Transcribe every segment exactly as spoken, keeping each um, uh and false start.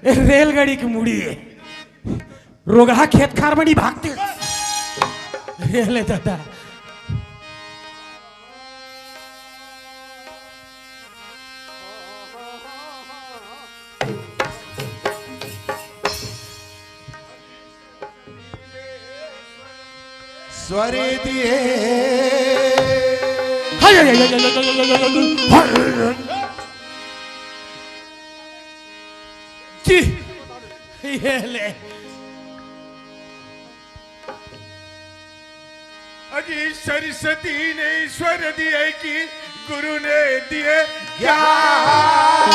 ए, रेलगाड़ी के मुड़ी ए। रोगहा खेत खार म नइ भागथे। ए ले दादा। स्वर दिए। हाय, हाय, हाय। जी, ये ले। अजी सरस्वती ने ईश्वर दिए कि गुरु ने दिए ज्ञान।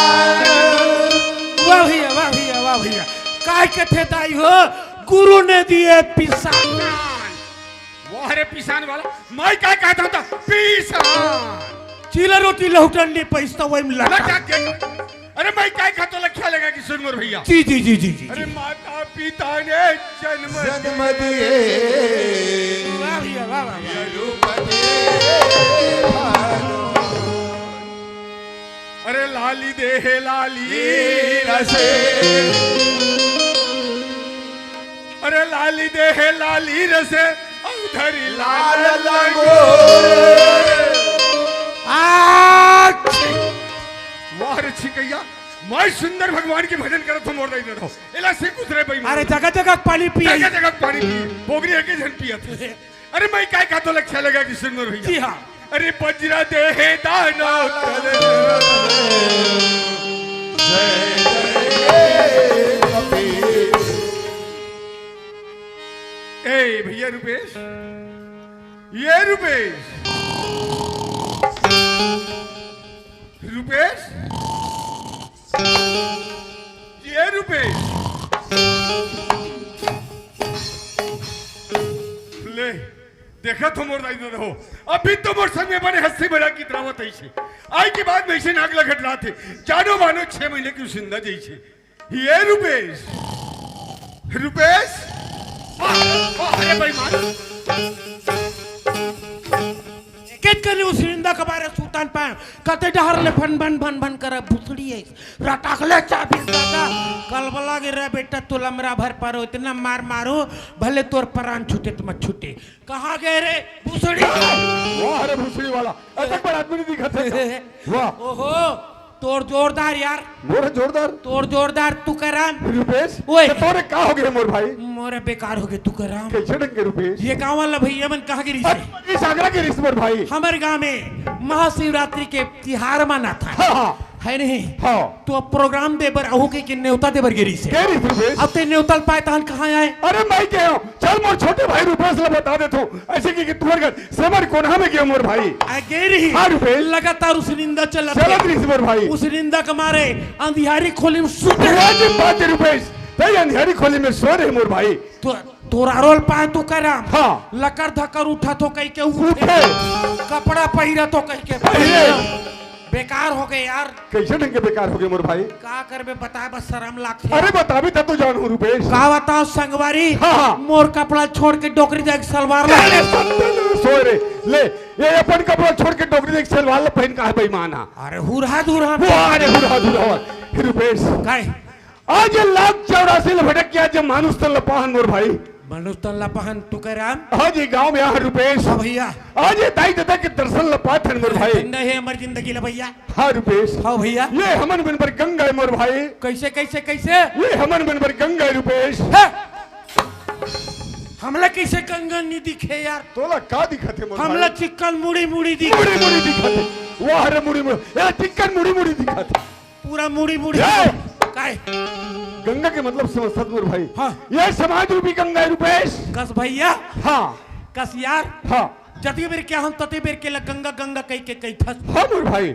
वाह भैया, वाह भैया, वाह भैया। काय कथे दाई हो, गुरु ने दिए पिसान। वाह रे पिसान वाला, मैं काय कहत हंव त पिसान। चीला रोटी लहुटन नइ पइस त वही में लटक। लटक के। अरे मैं काय कहत हंव त लखिया लगा कि सुन मोर भैया। जी, जी, जी, जी, जी। अरे माता पिता ने जन्म जन्म दिए। वाह भैया, वाह, वाह, वाह। रूप दे भानु। अरे लाली दे हे लाली रसे। अरे लाली दे हे लाली रसे। अउधरी लाल लाल लंगोर। लंगोर। आ, छी। वाह रे छिकैया, मैं सुंदर भगवान के भजन करत हंव, मोर दाई दे दो। एला से कुछ रे बेईमान। अरे जगह जगह पानी पिए। जगह जगह पानी पिए। बोगरी एके झन पियत हे। अरे मैं काय कहत हंव त लखिया लगा कि सुन मोर भैया। जी हाँ। अरे बजरा दे हे दानव तल। जय जय कपीश। ए भैया रूपेश, ये रूपेश, रूपेश, ये रूपेश, ले, देखत हो मोर दाई ददा हो, अभी तो मोर संग में बने हंसी मजाक कितरावत अइसे, आई के बाद में अइसे नाक लगत रात हे, जानो मानो छह महीने की जिंदा जइसे। ये रूपेश, रूपेश, वाह, वाह, अरे बेईमान। एकेच कनी उसरिंदा के बारे सुतन पाए, कते डहर ले फन भन फन भन करे भुसड़ी हे। रटक ले चाबी दादा, कलबला गे रे बेटा, तोला मरा भर पारो, इतना मार मारो, भले तोर परान छूटे त मत छूटे। कहाँ गे रे भुसड़ी? वाह रे भुसड़ी वाला, अतक बड़ आदमी नइ दिखत हे। वाह। ओहो, तोर जोरदार यार। मोर जोरदार? तोर जोरदार तुकाराम। रूपेश, ओए। त तोरे का होगे मोर भाई? मोरे बेकार होगे तुकाराम। कइसे ढंग के रूपेश? ये गाँव वाला भैया मन कहाँ गे रिहिसे? अरे, इस आगरा गे रिहिसे मोर भाई। हमर गाँव में महाशिवरात्रि के तिहार मनात हे। हाँ, हाँ। हे नहीं? हाँ। त अब program दे बर आहू कहिके नेवता दे बर गे रिहिसे। गे रिहिसे रूपेश? अब तें नेवता ल पाए तहन कहाँ आए? अरे मैं गे हंव, चल मोर छोटे भाई रूपेश ल बता देथंव। अइसे कहिके तुंहर घर सेमर कोनहा में गे हंव मोर भाई। आ, गे रिहिस। हाँ रूपेश। लगातार उसरिंदा चलत हे। चलत रिहिस मोर भाई। उसरिंदा के मारे अंधियारी खोली में सुते हे। बात हे रूपेश, तें अंधियारी खोली में सोए रहे मोर भाई। तो तोर आरो ल पाए तुकाराम। हाँ। लकर धकर उठत हो कहिके उठे। उठे। कपड़ा पहिरत हो कहिके पहिरे। बेकार होगे यार। कइसे ढंग के बेकार होगे मोर भाई? का करबे, बताए बर सरम लागथे। अरे बताबे त तो जानहूं रूपेश। का बतावंव संगवारी? हाँ, हाँ। मोर कपड़ा छोड़ के डोकरी जात के सलवार ला। अरे सत्यानाश होय रे। ले, ये अपन कपड़ा छोड़ के डोकरी जात के सलवार ला पहिन का हे बेईमान हा। अरे हुरहा धुरहा। वाह रे हुरहा धुरहा। हे रूपेश। काय? आज ये लाख चौरासी ल भटक के आज ये मानुष तन ल पाहन मोर भाई। मानुष तन ल पाहन तुकाराम। आज ये गांव में आहन रूपेश। हाँ भैया। आज ये दाई ददा के दर्शन ल पाथन मोर भाई। धन्य हे हमर जिंदगी ल भैया। हाँ रूपेश। हाँ भैया। ये हमन मन बर गंगा हे मोर भाई। कइसे, कइसे, कइसे? ये हमन मन बर गंगा हे रूपेश। हे! हमला कइसे गंगा नइ दिखे यार? तोला का दिखत हे मोर भाई? हमला चिक्कन मुड़ी मुड़ी दिखे। मुड़ी मुड़ी दिखत हे। वाह रे मुड़ी मुड़ी। ये चिक्कन मुड़ी मुड़ी दिखत हे। पूरा मुड़ी मुड़ी। ए! काय? गंगा के मतलब समझथस मोर भाई? हाँ। ये समाज रूपी गंगा हे रूपेश। कस भैया? हाँ। कस यार? हाँ। जतके बेर के आहन ततके बेर के ल गंगा गंगा कहिके कहिथस। हाँ मोर भाई।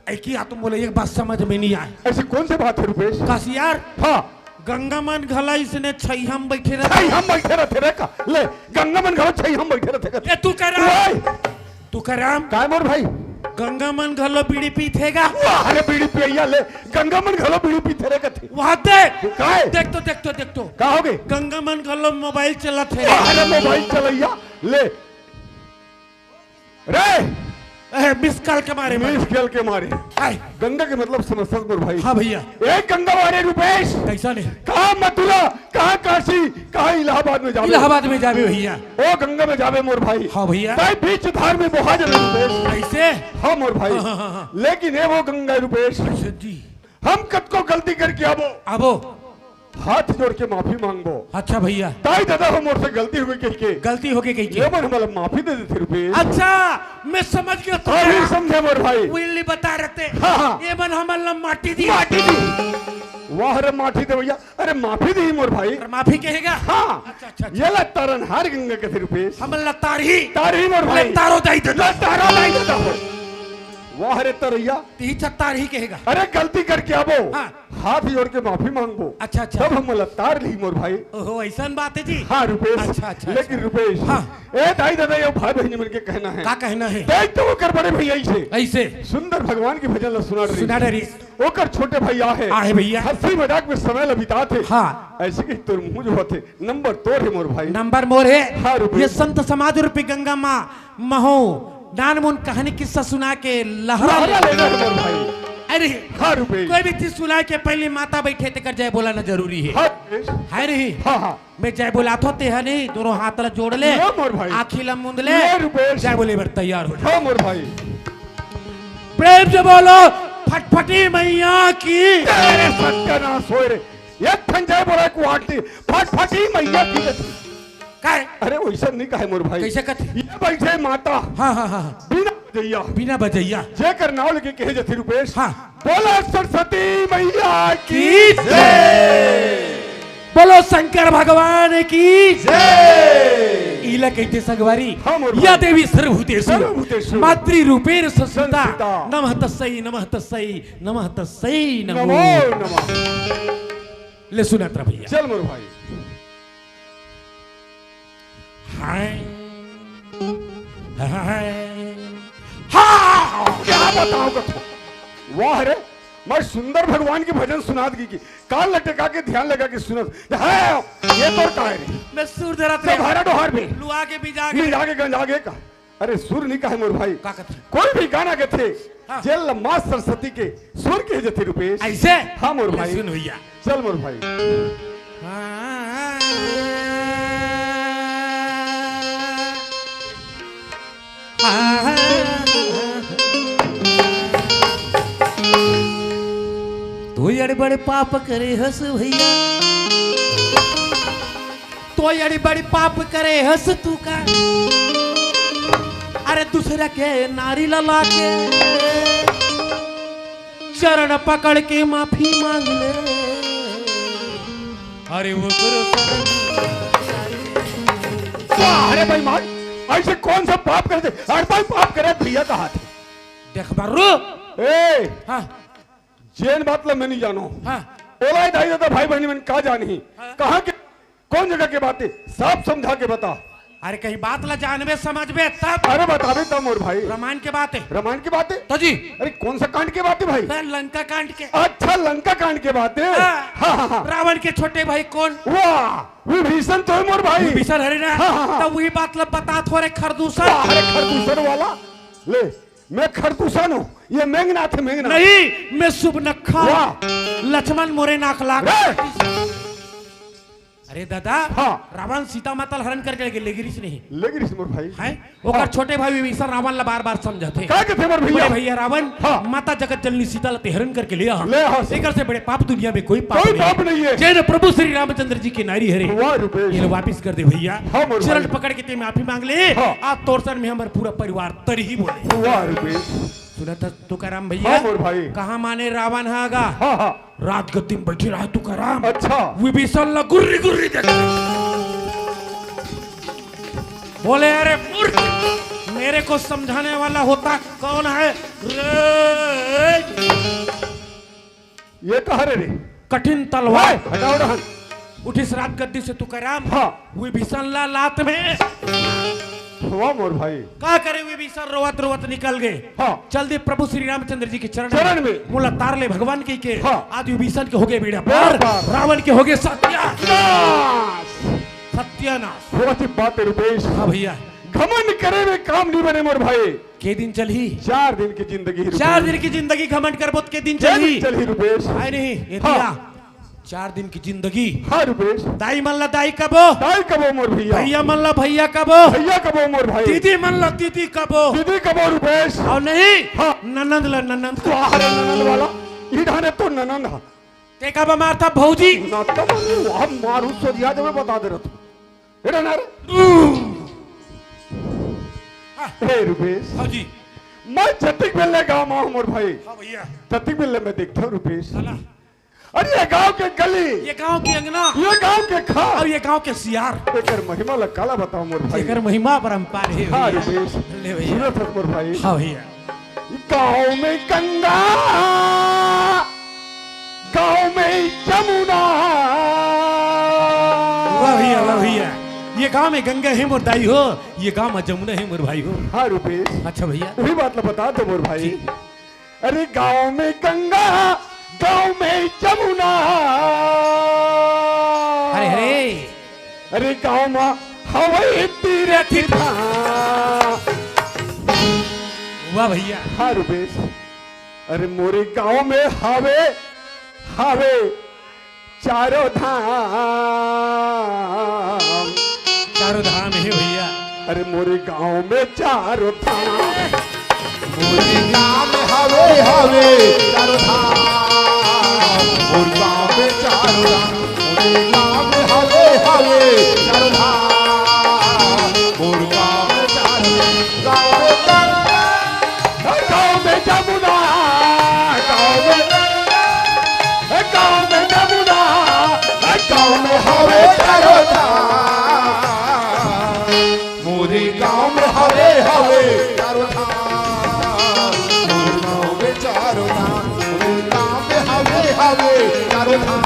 अइकी आ तो मोला एक बात समझ में नइ आय। अइसे कोन से बात हे रूपेश? कस यार? हाँ। गंगा मन घला अइसने छइहा म बइठे रहिथे। छइहा म बइठे रहिथे रे का? ले, गंगा मन घला छइहा म बइठे रहिथे का? ए, तुकाराम। ओए! तुकाराम। काय मोर भाई? गंगा मन घलो बीड़ी पीथे गा। वाह रे बीड़ी पियइया ले, गंगा मन घलो बीड़ी पीथे रे कथे। वहाँ देख। काय? देख तो, देख तो, देख तो। का होगे? गंगा मन घलो मोबाइल चलाथे। वाह रे मोबाइल चलइया ले। रे, ए, मिस कॉल के मारे, मिस कॉल के मारे। हाय। गंगा के मतलब समझथस मोर भाई। हाँ भैया। ए गंगा वाले रूपेश। कैसा नहीं? कहाँ मथुरा, कहाँ काशी, कहाँ इलाहाबाद में जाबे? इलाहाबाद में जाबे भैया। ओ गंगा में जाबे मोर भाई। हाँ भैया। ताई बीच धार में बोहा जाबे रूपेश। ऐसे? हाँ मोर भाई। हाँ, हाँ, हाँ, हाँ। लेकिन ए वो गंगा रूपेश। अच्छा जी। हम कतको गलती करके आबो। आबो। हाथ जोड़ के माफी मांगबो। अच्छा भैया। ताई दादा हो मोर से गलती हो गई कह के। गलती हो गई कह के। ये मन हमला माफी दे देथे रूपेश। अच्छा, मैं समझ गया तो अभी क्या? समझे मोर भाई। वो इल्ली बता रहते। हाँ, हाँ। ये मन हमला माटी दी। माटी दी। वाह रे माटी दे भैया। अरे माफी दी मोर भाई। अरे माफी कहेगा? हाँ। अच्छा, अच्छा, अच्छा। ये ला तारनहार गंगा कथे रूपेश। हमला तारही। तारही मोर भाई। तारो दाई दादा। तारो दाई दादा हो। वाह रे तरैया। तीही छत्तार ही कहेगा। अरे गलती करके आबो। हाँ। हाथ जोड़ के माफी मांगबो। अच्छा, अच्छा। तब हमला तार ली मोर भाई। ओहो, ऐसन बात है जी। हाँ रूपेश। अच्छा, अच्छा, लेकिन अच्छा। रूपेश, हाँ। ए दाई दादा, ये भाई बहनी मन के कहना है। का कहना है? देख तो ओकर बड़े भैया ऐसे। ऐसे। सुंदर भगवान के भजन ला सुना डरिस। सुना डरिस। ओकर छोटे भैया है। आहे भैया। हंसी मजाक में समय ला बिताथे। हाँ। ऐसे कि तोर मुंह जो होथे, नंबर तोर है मोर भाई। नंबर मोर है। हाँ रूपेश। ये संत समाज रूपी गंगा माँ महू नानमुन कहानी किस्सा सुना के लहरा लहरा ले। लेना है मोर भाई। अरे, हाँ, रुपेश। कोई भी चीज सुना के पहले माता बैठे तेकर जय बोलाना जरूरी है। हाँ, रुपेश। है नहीं? हाँ, हाँ। मैं जय बोलाथों, तेहा नहीं, दोनों हाथ ला जोड़ ले, लो मोर भाई। आँखी ला मूंद ले, ले रुपेश। जय बोले बर तैयार हो जा। हाँ, मोर भाई। प्रेम से बोलो, फटफटी मैया की। तेरे सत्यानाश होय रे। एक ठन जय बोला को आंटी, फटफटी मैया की। काय? अरे, वैसा नहीं कहे मोर भाई। कैसे कथे? ये बैठे माता। हाँ, हाँ, हाँ, हाँ। बीना बजैया। बीना बजैया। जेकर नाव लेके कहे जथे रुपेश। हाँ। बोला सरस्वती मैया की की जय। बोलो शंकर भगवान की जय। इला कहते संगवारी। हाँ, मोर या भाई। देवी सर्वभूतेषु। सर्वभूतेषु। मातृ रूपेण संस्थिता। संस्थिता। नमः तस्सै, नमः तस्सै, नमः तस्सै नमो। नमो नमः। ले सुना तेरा भैया। चल मोर भाई। हाय। हाय। हाँ, क्या बताओ कथो। वाह रे, मैं सुंदर भगवान के भजन सुनात की, की कान लटका के ध्यान लगा के सुनत। हाय, ये तोर का है रे? मैं सुर धरत तो रे। भारा डोहार में। लुआ के बिजा के। बिजा के गंजा के का? अरे सुर नहीं कहे मोर भाई। का कथे? कोई भी गाना कथे, हाँ। जेल माँ सरस्वती के सुर के जथे रुपेश। ऐसे? हाँ मोर भाई। सुन भैया। चल मोर भाई। हाँ। हाँ। तू अड़बड़ पाप करे हस भैया। तो अड़ी बड़ी पाप करे हस तू का। अरे दूसरा के नारी ला लाके चरण पकड़ के माफी मांग ले। अरे वो गुरु वाह, अरे भाई मान, ऐसे कौन सा पाप करे थे? अरे भाई पाप करे भैया का हाथ। देख बर्रू। ए, हाँ। जेन बात ला मैं नहीं जानो। हाँ। ओला दाई दादा भाई बहनी मन का जानी। हाँ। कहाँ के कौन जगह के बात है, साफ समझा के बता। अरे कहीं बात ला जानबे समझबे तब। अरे बताबे तब मोर भाई। रामायण के बात है। रामायण के बात है? तो जी। अरे कौन सा कांड के बात है भाई? अरे लंका कांड के। अच्छा लंका कांड के बात है। हाँ। हाँ, हाँ, हाँ। रावण के छोटे भाई कौन? वाह विभीषण तो है मोर भाई। विभीषण हरे ना। हाँ, हाँ, हाँ। तब वही बात ला बता थोरे खरदूषण। वाह, अरे खरदूषण वाला। ले मैं खरदूषण हूँ, ये मेघनाथ है मेघनाथ। नहीं मैं सुबनखा। वाह। लक्ष्मण मोरे नाक लाग। रे। अरे दादा, हाँ। रावण सीता माता ला हरण करके लेगे, लेगे रिस नहीं। लेगे रिस मोर भाई। हैं? ओकर हाँ। छोटे भाई विभीषण रावण ला बार-बार समझाथे। का कहथे मोर भैया? बड़े भैया रावण, हाँ। माता जगत जननी सीता ला ते हरण करके ले आ। ले आ। एकर से बड़े पाप दुनिया में कोई पाप कोई नहीं। पाप नहीं है। जय प्रभु श्री रामचंद्र जी की नारी हरे। वाह रुपेश। ये ला वापिस कर दे भैया। हाँ मोर चरण भाई। पकड़ के ते माफी मांग ले। हाँ। आज तोर सर में हमर पूरा परिवार तरही बोले। वाह रुपेश। सुनत हस तुकाराम भैया? हाँ मोर भाई। कहाँ माने रावण हा गा? हाँ, हाँ। राजगद्दी में बैठे रहा तुकाराम। अच्छा। विभीषण ला गुर्री गुर्री देख। बोले, "अरे मूर्ख, मेरे को समझाने वाला होता कौन है रे?" ये कहा रे रे? कठिन तलवार। ए, हटाओ रहन। उठिस राजगद्दी से तुकाराम। हाँ। विभीषण ला लात में। वाह मोर भाई। का करे विभीषण रोवत रोवत निकल गए। हाँ। चल दे प्रभु श्री रामचंद्र जी के चरण चरण में। मोला तार ले भगवान कहिके। हाँ। आज विभीषण के होगे बेड़ा बेड़ा पार, पार। रावण के होगे सत्या नाश। सत्यानाश। थोड़ा सी बात है रुपेश। हाँ भैया। घमंड करे में काम नहीं बने मोर भाई। के दिन चलही? चार दिन की जिंदगी रुपेश। चार दिन की जिंदगी घमंड करबो त के दिन चलही? चलही रुपेश। आय नहीं, ये हाँ। दिया। चार दिन की जिंदगी। हाँ रुपेश। दाई मन ला दाई कबो। दाई कबो मोर भैया। भैया मन ला भैया कबो। भैया कबो मोर भाई। दीदी मन ला दीदी कबो। दीदी कबो रुपेश। अउ नहीं, हाँ। ननंद ला ननंद कबो। वाह रे ननंद वाला, ई ढाने तो ननंद हा। ते का बा मारथा भौजी? ना तो मारू, हम मारू सोझिया जब बता दे रहा तू। एड़ा ना रे। हे रुपेश। हाँ जी। मैं जतिक बेले गाँव में हूँ मोर भाई। हाँ भैया। जतिक बेले मैं देखता हूँ रुपेश। साला। अरे ये गाँव के गली। ये गाँव के अंगना। ये गाँव के खार। अउ ये गाँव के सियार। एकर महिमा ला काला बताओ मोर भाई। एकर महिमा परंपार हे हाँ भैया। रुपेश। ले भैया। सुनत हस मोर भाई। हाँ भैया। गाँव में गंगा, गाँव में जमुना। वाह भैया, वाह भैया। ये गाँव में गंगा हे मोर दाई हो, ये गाँव में जमुना हे मोर भाई हो। हाँ रुपेश। अच्छा भैया। वही बात ला बता दो मोर भाई। जी। अरे गाँव में गंगा, गाँव में जमुना। अरे, अरे। अरे गाँव में हवई तीरथ धाम। वाह भैया। हाँ रुपेश। अरे मोरे गाँव में हावे, हावे चारों धाम। चारों धाम हे भैया। अरे मोरे गाँव में चारों धाम। मोरे गाँव में हावे, हावे चारों धाम। मोरे गाँव में चारों धाम। मोरे गाँव में हावे, हावे चारों धाम। मोरे गाँव में चारों धाम। गाँव में जमुना, गाँव में, गाँव में जमुना, गाँव में हवे चारों धाम। मोरे गाँव में हवे, हवे चारों धाम। मोरे गाँव में चारों धाम। मोरे गाँव में हवे, हवे चारों धाम।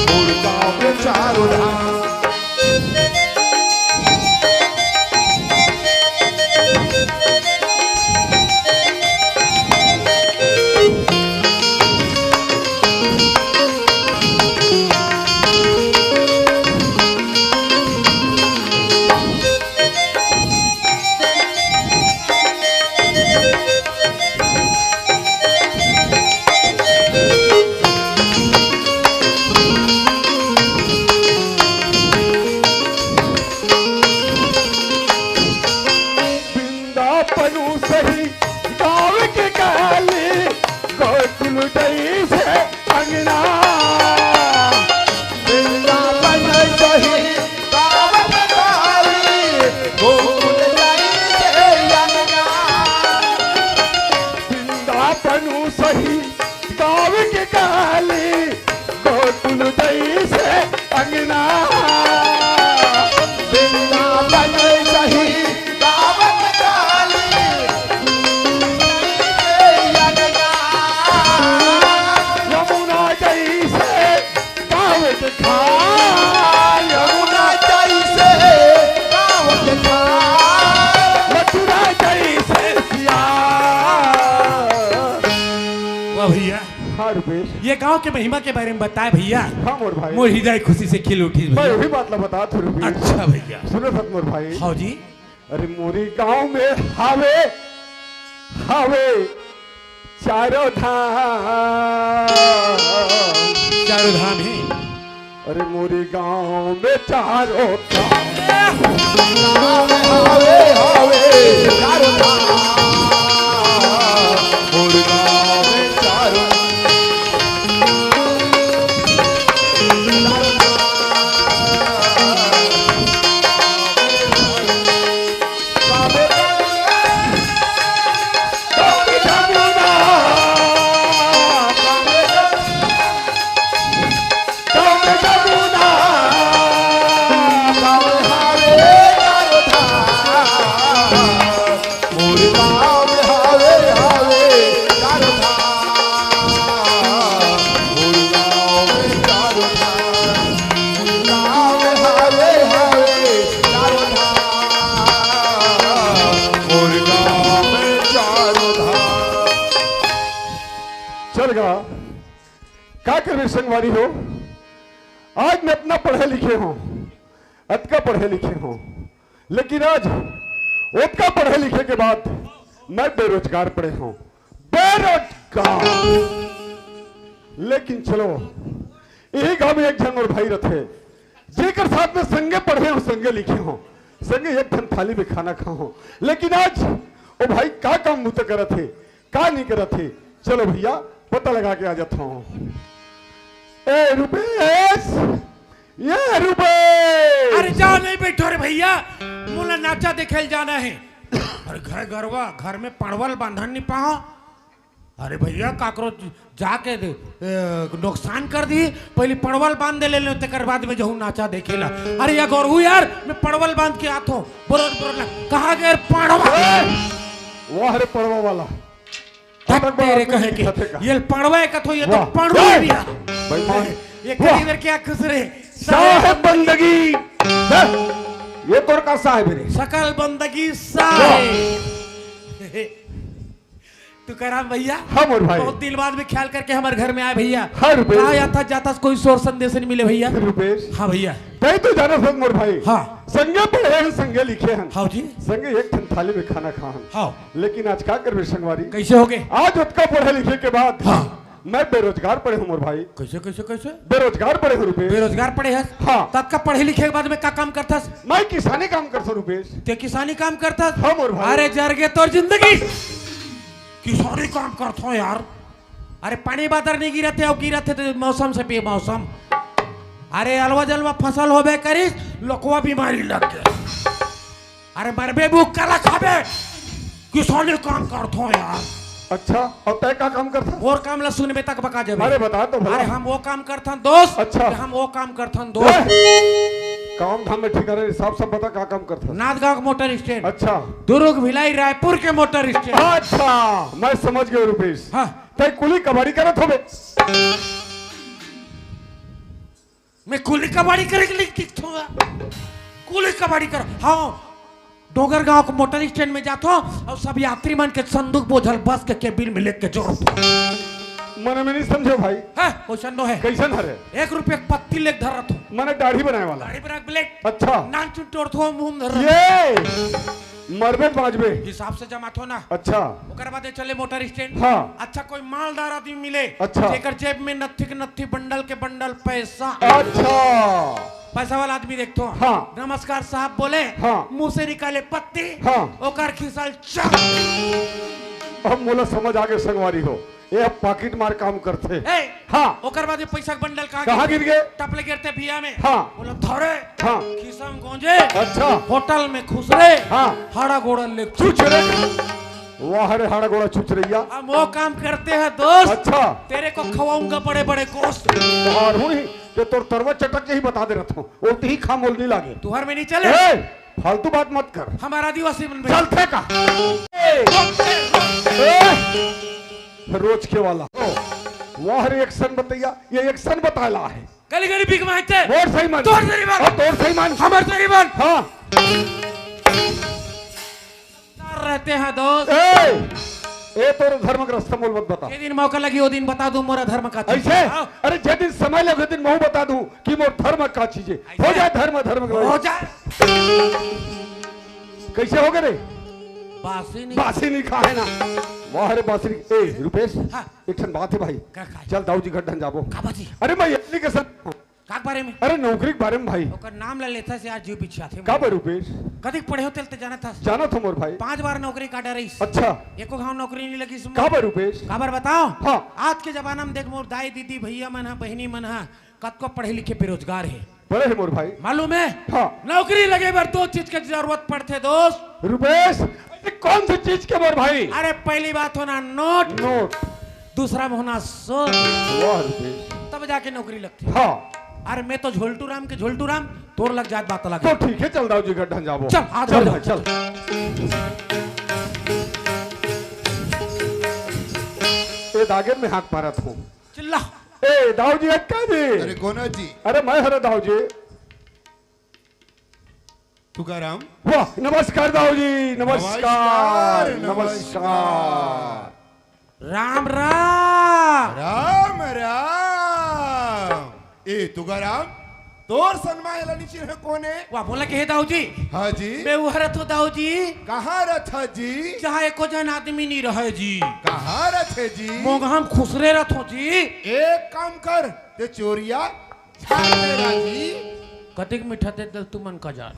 मोरे गाँव में चारों धाम। बिंदा पनु सही गाँव के काली, गोकुल जैसे अंगना। बिंदा पनु सही गाँव के काली, गोकुल जैसे अंगना। बिंदा पनु सही गाँव के काली, गोकुल जैसे अंगना। बिंदा पनु सही गाँव के काली, गोकुल जैसे अंगना। यमुना जैसे गाँव के खाल, यमुना जैसे गाँव के खाल, मथुरा जैसे सियाल। वाह भैया। हाँ रुपेश। ये गाँव के महिमा के बारे में बताए भैया। हाँ मोर भाई। मोर हृदय खुशी से खिल उठी मैं भैया। वही बात ला बता तू रुपेश। अच्छा भैया। सुनो सत मोर भाई। हाँ जी। अरे मोरी गाँव में हावे, हावे चारों धाम। चारों धाम हे। अरे मोरी गाँव में चारों धाम। गाँव में हावे, हावे चारों धाम। मोरी गाँव में चारों चल गा। का करबे संगवारी हो, आज मैं अतना पढ़े लिखे हों, अतका पढ़े लिखे हों, लेकिन आज ओतका पढ़े लिखे के बाद मैं बेरोजगार पड़े हूँ, बेरोजगार। लेकिन चलो, यही गांव में एक झन मोर भाई रथे, जेकर साथ में संगे पढ़े हूँ, संगे लिखे हूँ, संगे एक ठन थाली में खाना खाहूँ। लेकिन आज ओ भाई का काम बुता करत हे, का नहीं करत हे, चलो भैया, पता लगा के आ जाता हूँ। ए रुपेश, ये रुपेश। अरे जाओ, नहीं बैठो रे भैया, मोला नाचा देखे जाना है। अरे घर गरवा, घर में पड़वल बांधन नहीं पाओ। अरे भैया, काकरो जाके दे, ए, नुकसान कर दी। पहले पड़वल बांध दे ले लो, तेकर बाद में जहूँ नाचा देखेला। अरे या गौरहू यार, मैं पड़वल बांध के आत हूँ। बोलो बोलो, कहाँ गए पड़वा? वाह रे पड़वा वाला। तक तेरे कहे के ये पड़वा है कथो, ये तो पड़वा है भैया। ये कहीं इधर क्या खुश रहे? साहेब बंदगी। ये तोर का साहेब रे? सकल बंदगी साहेब। तुकाराम भैया, हाँ मोर भाई। बहुत दिन बाद में ख्याल करके हमारे घर में आए भैया। हाँ रुपेश। कहा जाता जाता कोई शोर संदेश नहीं मिले भैया। रुपेश। हाँ भैया। तय तो जाना सब मोर भाई। हाँ। संगे पढ़े हैं, संगे लिखे हैं। हाँ जी। संगे एक ठन थाली में खाना खा हैं। हाँ। लेकिन आज का करबे संगवारी? कैसे हो गए? आज ओतका पढ़े लिखे के बाद हाँ। मैं बेरोजगार पड़े हूँ मोर भाई। कैसे कैसे कैसे? बेरोजगार पड़े हूँ रुपेश। बेरोजगार पड़े है? हाँ। तब का पढ़े लिखे के बाद में का काम करथस? मैं किसानी काम करता हूँ रुपेश। ते किसानी काम करथस? हाँ मोर भाई। अरे जरगे तोर जिंदगी। किसानी काम करता हूँ यार। अरे पानी बादर नहीं गिरत है, अब गिरत है तो मौसम से बेमौसम। अरे अलवा जलवा फसल होबे करिस, लोकवा बीमारी लग गए। अरे मरबे बुक कला खाबे। किसानी काम करथो यार। अच्छा, और तय का काम करथस? मोर काम ला सुनबे तक बका जाबे। अरे बता तो भला। अरे हम वो काम करथन दोस्त। अच्छा। हम वो काम करथन दोस्त। काम धाम में ठिकाने नहीं, साफ साफ बता का काम करथस? Nandgaon motor stand. अच्छा। दुर्ग भिलाई रायपुर के मोटर स्टैंड। अच्छा, मैं समझ गयो रुपेश। हाँ। तय कुली कबाड़ी करत होबे। मैं कुली कबाड़ी करे के लिए दिखथो। कुली कबाड़ी कर। हाँ। डोंगरगांव के मोटर स्टैंड में जाथो और सब यात्री मन के संदूक बोझल बस के केबिन में लेके जोड़थो। मने में नहीं समझो भाई। है, क्वेश्चन नो है। कैसन हरे? एक रुपये के पत्ती लेके धरत हो। मने दाढ़ी बनाए वाला। दाढ़ी बना के ब्लेड। अच्छा। नान चुन तोड़थो मुंह में धरत। ये मरबे बाजबे। हिसाब से जमाथो ना। अच्छा। ओकर बाद चले मोटर स्टैंड। हाँ। अच्छा, कोई मालदार आदमी मिले। अच्छा। जेकर जेब में नत्थी के नत्थी, बंडल के बंडल पैसा। अच्छा। पैसा वाला आदमी देखथो। हाँ। नमस्कार साहब बोले। हाँ। मुंह से निकाले पत्ती। हाँ। ओकर खिसल चक। अब मोला समझ आगे संगवारी हो, ये अब पाकिट मार काम करथे। ए, हाँ। ओकर बाद ये पैसा के बंडल कहाँ कहाँ गिर गिर गए? टपले गिरते भिया में। हाँ। बोला धरे। हाँ। खिसम गोंजे। अच्छा। होटल में खुसरे। हाँ। हाड़ा गोड़ा ले चुचरे। वाह रे हाड़ा गोड़ा चुचरैया। हम वो काम करते हैं दोस्त। अच्छा। तेरे को खवाऊंगा बड़े बड़े गोश्त। और हुई कि तोर तरवा चटक के ही बता दे रहा था, वो तो ही खामोल नहीं लागे। तुहर में नहीं चले। ए, फालतू बात मत कर। हमारा आदिवासी मन में चलते का। ए, ए, रोज के वाला। वाह रे एक्शन बतैया, ये एक्शन बताला है। गली गली बिक मारते। मोर सही मन। तोर सही मन। और तोर सही मन। हमर सही मन। हाँ। रहते हैं दोस्त। ए, ए तोर धर्म के रास्ता मोल मत बता। जे दिन मौका लगी, वो दिन बता दूं मोरा धर्म का चीज। ऐसे? हाँ। अरे, जे दिन समय लगे, दिन महू बता दूं कि मोर धर्म का चीज है। ऐसे? हो जाए धर्म, धर्म का। हो जाए। कैसे हो गए रे? बासी नहीं। बासी नहीं खाए ना। वाह रे बासी नहीं। ए, रुपेश, हाँ। एक ठन बात है भाई। का, का? चल दाऊ जी घर ढन जाबो। का बाजी? अरे मैं एप्लीकेशन का बारे में? अरे नौकरी के बारे में भाई। ओकर नाम ला लेथा से आज जीव बिछियाथे। का बर रुपेश? कतिक पढ़े हो तेल ते जानत हस? जानत हो मोर भाई। पांच बार नौकरी काटा रहीस। अच्छा। एको घाव नौकरी नहीं लगी इसमें। का बर रुपेश? का बर बताओ? हाँ। आज के जमाना में देख मोर दाई दीदी भैया मन हा बहिनी मन हा कतको पढ़े लिखे बेरोजगार है। बड़े है मोर भाई। मालूम है? हाँ। नौकरी लगे बर दो चीज के जरूरत पड़थे दोस्त। रुपेश, ऐसे कौन सी चीज के मोर भाई? अरे पहली बात होना नोट। नोट। दूसरा में होना सोच। वाह रुपेश। तब जाके नौकरी लगती। हाँ। अरे मैं तो झोलटू राम के झोलटू राम, तोर लग जात बात अलग तो है। ठीक है, चल दाऊ जी घर ढन जाबो। चल, आज चल घर भाई, जाओ। चल। ए दागेर में हाथ मारत हूँ। चिल्ला। ए दाऊ जी, अक्का जी। अरे कोना जी? अरे मैं हरे दाऊ जी। तुकाराम। वाह, नमस्कार दाऊ जी, नमस्कार, नमस्कार, नमस्कार। नमस्कार। राम राम। राम राम। ए तुकाराम, तोर सनमा एला नी चिन्हे कोने? वाह, बोला के हे दाऊ जी। हाँ जी। मैं उहर रथो दाऊ जी। कहाँ रथा जी? जहाँ एको जन आदमी नी रहे जी। कहाँ रथे जी? मोंगहा म खुसरे रथो जी। एक काम कर, ते चोरिया छाप ले राजी। कतिक मीठा दे दल तुमन का जान।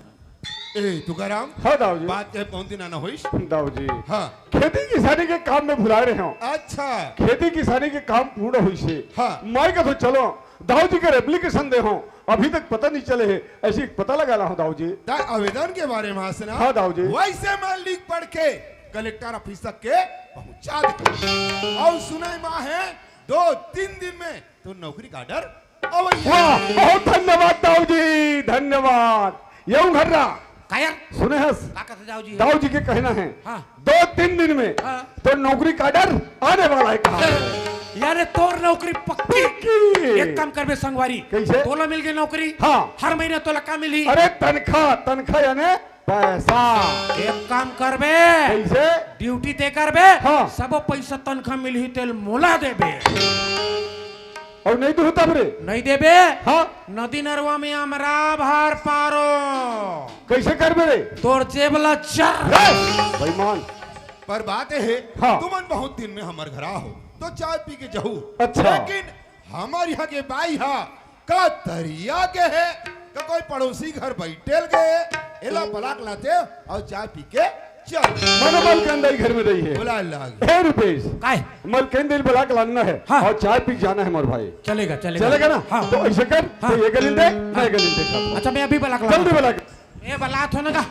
ए, तुकाराम। हाँ, दाऊ जी। बात के बहुत दिन आना होइस। दाऊ जी। हाँ। खेती किसानी के काम में भुलाए रहे हो। अच्छा। खेती किसानी के काम पूर्ण होइस हे। हाँ। मैं कथों चलो, दाऊ जी के application दे हो, अभी तक पता नहीं चले हे, ऐसी पता लगा ला हो दाऊ जी। ता आवेदन के बारे में हंसना। हाँ, दाऊ जी। वैसे मैं लिख पढ़ के कलेक्टर ऑफिस तक के पहुंचा दे। अउ सुनई मा हे, दो तीन दिन में तो नौकरी का order अवइया। वाह, बहुत धन्यवाद दाऊ जी, धन्यवाद। ये उघर्रा। का यार? सुने हस? का कहत दाऊ जी? दाऊ जी के कहना है, हाँ। दो तीन दिन में हाँ। तो नौकरी का order आने वाला है कहा। यार, तोर नौकरी पक्की। पक्की। एक काम करबे संगवारी। कैसे? तोला मिल गई नौकरी। हाँ। हर महीना तोला का मिली? अरे तनखा, तनखा यानी पैसा। एक काम करबे। कैसे? Duty ते करबे। हाँ। सबो पैसा तनखा मिलही तेल मोला देबे। अउ नहीं दूहूं तब रे? नहीं देबे? हाँ। नदी नरवा में अमरा भर पारो। कैसे करबे रे? तोर जेब ला चर। ए, बेईमान। पर बात ये हे, हाँ। तुमन बहुत दिन में हमर घर आ हो, तो चाय पी के जाहू। अच्छा। लेकिन हमर यहाँ के बाई हा का तरिया के हे, का कोई पड़ोसी घर बैठेल गए, एला बलाक लाते अउ चाय पी के चल। मनो मलकंदई घर में रही है। बुला लाग। हे रुपेश। काय? मलकंदई बलाक लानना है हाँ। अउ चाय पी के जाना है मोर भाई। चलेगा, चलेगा। चलेगा ना? हाँ। तो ऐसे कर, हाँ। तो ये गलिन दे, मैं गलिन दे खातो। अच्छा, मैं अभी बलाक लाता हूँ। जल्दी बलाक। ए, बलात हो ना का?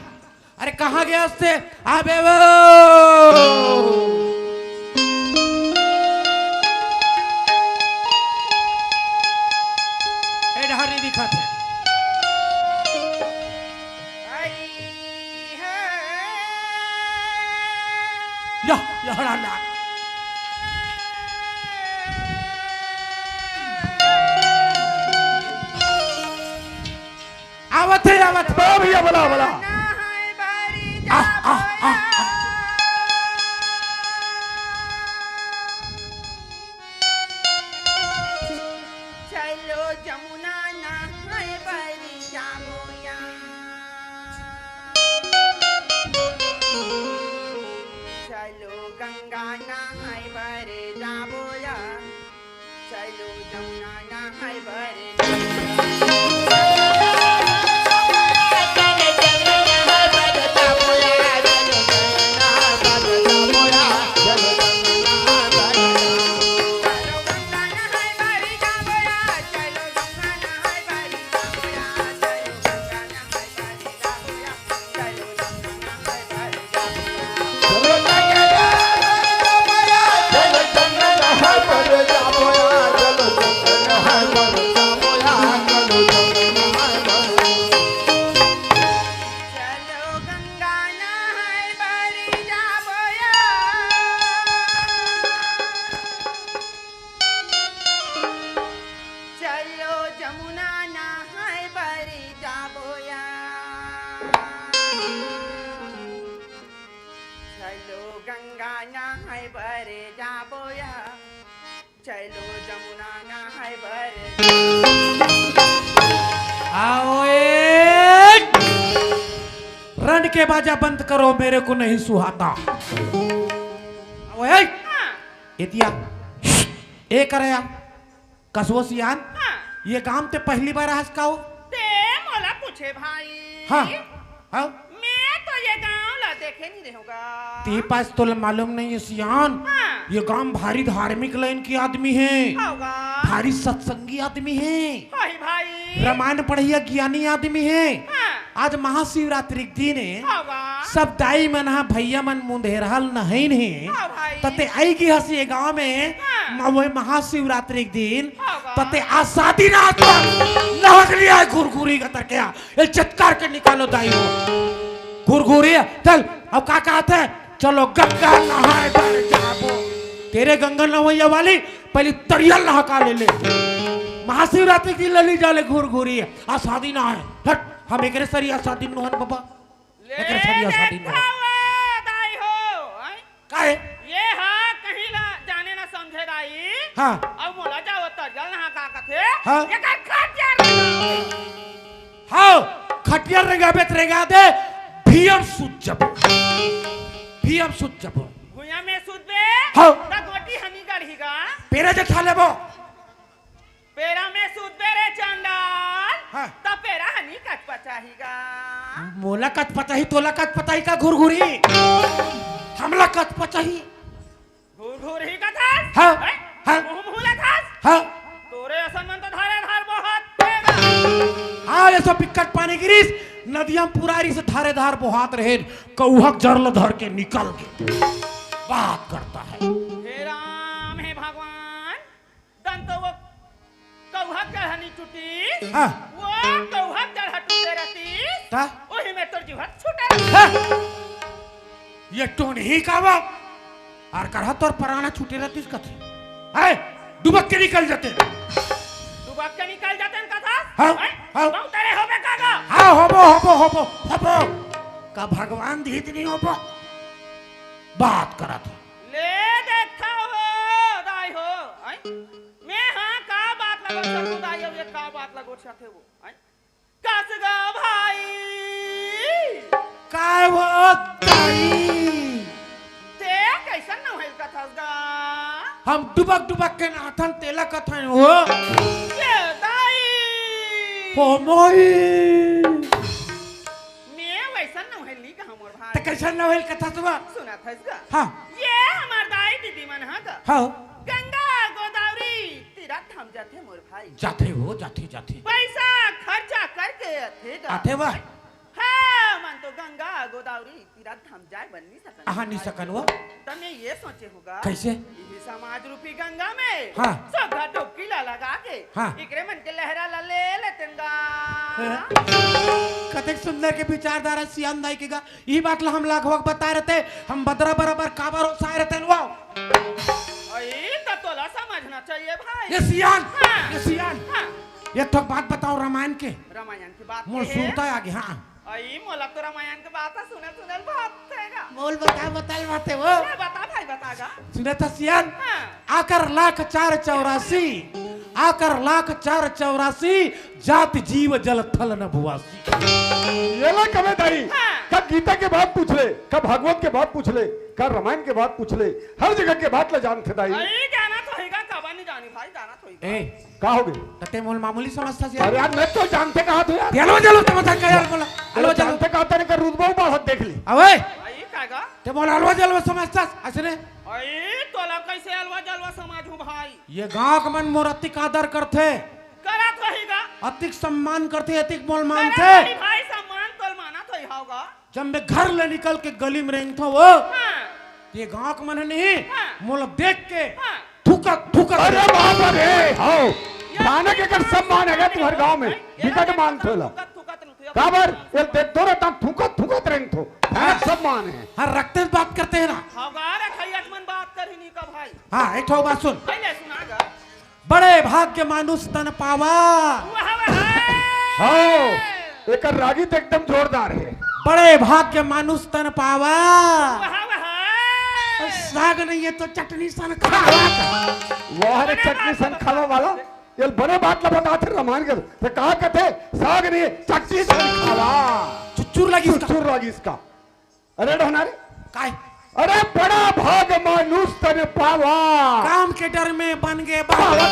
अरे, कहाँ गया उससे? अबे वो। ए, डहर नहीं दिखाते। या, या, हरा ला। आवत हे, आवत हे। ओ भैया, बोला, बोला। आ, आ, आ, आ। चलो जमुना नहाए बर जाबो या। चलो गंगा नहाए बर जाबो या। चलो जमुना नहाए बर। चलो गंगा नहाए बर जाबो या। चलो जमुना नहाए बर जाबो या। चलो गंगा नहाए बर जाबो या। चलो जमुना नहाए बर। आओ ए! रण के बाजा बंद करो, मेरे को नहीं सुहाता। आओ ए! हाँ। एतिया। ए करया। कसवो सियान। हाँ। ये गांव ते पहली बार आहस का हो? ते मोला पूछे भाई। हाँ। हाँ? मैं तो ये गांव ला देखे नहीं रहूंगा। ते पास तो मालूम नहीं है सियान। हाँ। ये गांव भारी धार्मिक लाइन के आदमी है। होगा। भारी सत्संगी आदमी है। होही भाई। रामायण पढ़िया ज्ञानी आदमी है। हाँ। आज महाशिवरात्रि के दिन है। होगा। सब दाई मन हा भैया मन मुंधेरहल नहैन है। हाँ भाई। तते आई गी हस ये गांव में। हाँ। म-, वो महाशिवरात्रि के दिन। होगा। तते आज शादी ना आता। नहक लिया है घुरघुरी का तरके आ। ए, चटकार के निकालो दाई हो। घुरघुरी, चल, अब का कहत हे? चलो गंगा नहाए बर जाबो। तेरे गंगा नहवैया वाली, पहली तरिया नहका ले ले। महाशिवरात्रि के दिन लली जाले घुरघुरी, आ शादी ना है। हट, हम एकरे सरिया शादी नोहन बाबा। ले एकरे सरिया शादी नोहन। देखा वो दाई हो, हैं? काहे? ये हा कहीं ला जाने ना समझे दाई। हाँ। अब मोला जाओ तरिया नहा का कथे। हाँ। एकर खट यार। हाँ, खटिया रेंगाबे त रेंगा दे, भीयम सुत जबो। भीयम सुत जबो। भुइयां में सुतबे, हाँ। त गोटी हनी गड़ही गा। पेरा जे खा लेबो। पेरा में सुतबे रे चंडाल, हाँ। त पेरा हनी कचपचाही गा। मोला कचपचाही, तोला कचपचाही का घुरघुरी? हमला कचपचाही। घुरघुरी कथस? हाँ, हैं? हाँ। मुंह फूलत हस? हाँ। तोरे असन मन तो धारे धार बोहात हे गा। हाँ, ये सब बिकट पानी गिरिस, नदिया में पुरारी से धारे धार बोहात रहे, कौहक जर ल धर के निकल गे। बात करता है। हे राम, हे भगवान, तन तो वो कौहक जड़ ह नी टूटी, हाँ। वो कौहक जड़ ह टूटे रहती, ता? वही में तोर जीव ह छूटे रहती। हाँ। ये टोनही का बा? आर करहा तोर पराना छूटे रहतीस कथे। हाय, डुबक के निकल जाते। डुबक के निकल जाते न कथा? हाँ, हैं? हाँ। बहुत तेरे होबे का गा? हाँ, होबो, होबो, होबो, होबो। का भगवान धीत नहीं होबो? बात करत हो। ले देखा हो, दाई हो, हैं? मैं हाँ, का बात लगो छथो दाई, अब ये का बात लगो छथे वो, हैं? कस गा भाई। काय वो दाई? ते कैसन नहइल कथस गा? हम डुबक डुबक के नहाथन, तेला कथन हो। ये दाई। हो मोई। मैं वैसन नहइल नी कहा मोर भाई। त कैसन नहइल कथस बा? सुनत हस गा? हाँ। ये हमार दाई दीदी मन ह गा। हाँ। गंगा गोदावरी तीरथ धाम जाथे मोर भाई। जाथे हो, जाथे, जाथे। पैसा खर्चा करके आथे गा। आथे बा। हाँ, मन तो गंगा गोदावरी तीरथ धाम जाए बर नी सकन। आहा, नी सकन वो। त मैं ये सोचे हों गा। कैसे? इही समाज रूपी गंगा में हाँ। सोघा डुबकी ला लगा के हाँ। एकरे मन के लहरा ला ले लेतेन गा। हाँ। कतेक सुंदर के विचारधारा सियान दाई के गा। ई बात ला हम लाख वक्त बताए रहते, हम बदरा बराबर काबर ओसाए रहते न वो। अई, त तोला समझना चाहिए भाई। ये सियान, हाँ। ये सियान। हाँ। ये तो बात बताओ रामायण के। रामायण की बात मोर के है। सुनता आ गया, हाँ। अई, मोला तो रामायण के बात ह सुनल सुनल भात थेगा। मोल बता, बता, बात है वो। ले बता भाई, बता गा। सुने तो सियान, हाँ। आकर लाख चार चौरासी, आकर लाख चार चौरासी, जात जीव जल थल नभुआसी। ये ला कबे दाई, हाँ। कब गीता के बात पूछ ले, कब भागवत के बात पूछ ले, कब रामायण के बात पूछ ले, हर जगह के बात ला जानथे दाई। अरे, जाना तो होइगा, कबा नहीं जानी भाई, जाना तो होइगा। ए, का हो गे? त ते मोल मामूली समझता से। अरे यार, मैं तो जानथे कहा थों यार। ये लो, चलो, समझता का यार, बोला। चलो, चलो। जानथे कहा था, नहीं कर रुतबा बाहर देख ली। अबे। अरे, का गा? ते मोल अलवा जलवा समझता, ऐसे ने? अरे, तोला कैसे अलवा जलवा समझूं भाई? ये गांव के मन मोर अतिक आदर करथे। करत रही गा। अतिक सम्मान करथे, अतिक मोल मानथे। करत रही भाई, सम्मान तोल मानत होई होगा। जब मैं घर ले निकल के गली में रेंगथों वो, हाँ। ये गांव के मन हे नहीं, हाँ। मोला देख के हाँ। थूकत, थूकत अरे रेंगथों। बाप रे, हो। भयानक एकर सम्मान हे गा तुम्हर गांव में। ये बिकट मानथे ला। थूकत, थूकत रेंगथों। काबर? ये देख दो रे, तब थूकत, थूकत रेंगथों। भयानक हाँ। सम्मान हे। हाँ, रखते से बात करते हैं ना। हाँ, गा रे, खैयत मन बात करही नहीं का भाई। हाँ, एक ठो बात सुन। पहले सुना गा। बड़े भाग्य मानुष तन पावा। वाह, वाह। हाँ, एकर रागी तो एकदम जोरदार हे। बड़े भाग्य मानुष तन पावा। वाह, वाह। साग नहीं है तो चटनी सन खावा। वाह रे, चटनी सन खावा वाला। ये बने बात ला बताथे रामायण के। तो कहा कहते, साग नहीं है, चटनी सन खावा। चुचुर लगी इसका। चुचुर लगी इसका। अरे डहना रे। काय? अरे बड़ा भाग मानुष तन पावा। काम के डर में बन गे बाबा। बाबा,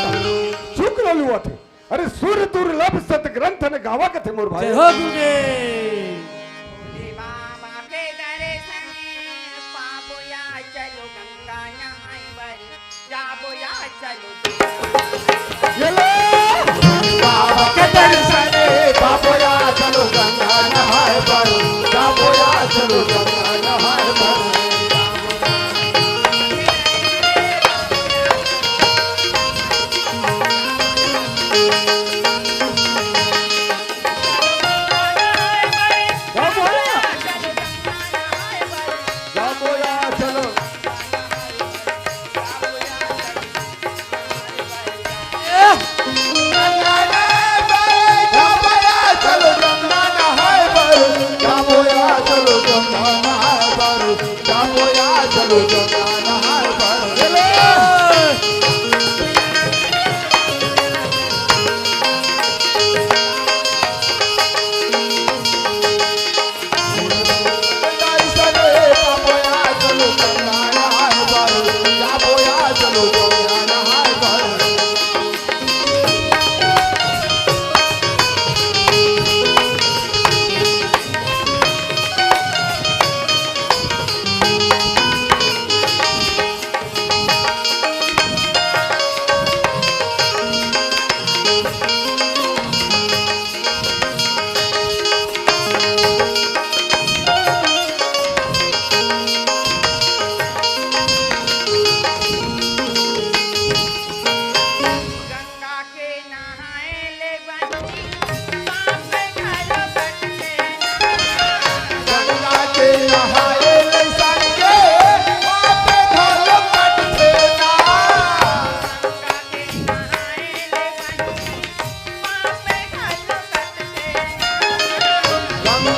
चुप रह लुआ थे। अरे सुर दुर्लभ सत ग्रंथ न गावा कथे मोर भाई। जय हो गुरुदेव। भोले बाबा के दर्शन पाबो या चलो गंगा नहाए बर। जाबो या चलो। ये लो। बाबा के दर्शन पाबो या चलो गंगा नहाए बर। जाबो या चलो गंगा नहाए बर। जाबो या। जाबो या चलो।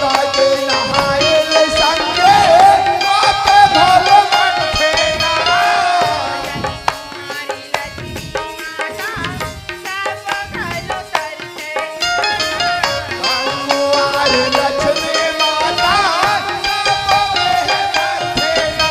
राजे नहाए ले संगे, पाप धर्म अंठे ना। अंगुआर लक्ष्मी माता, पाप में अंठे ना।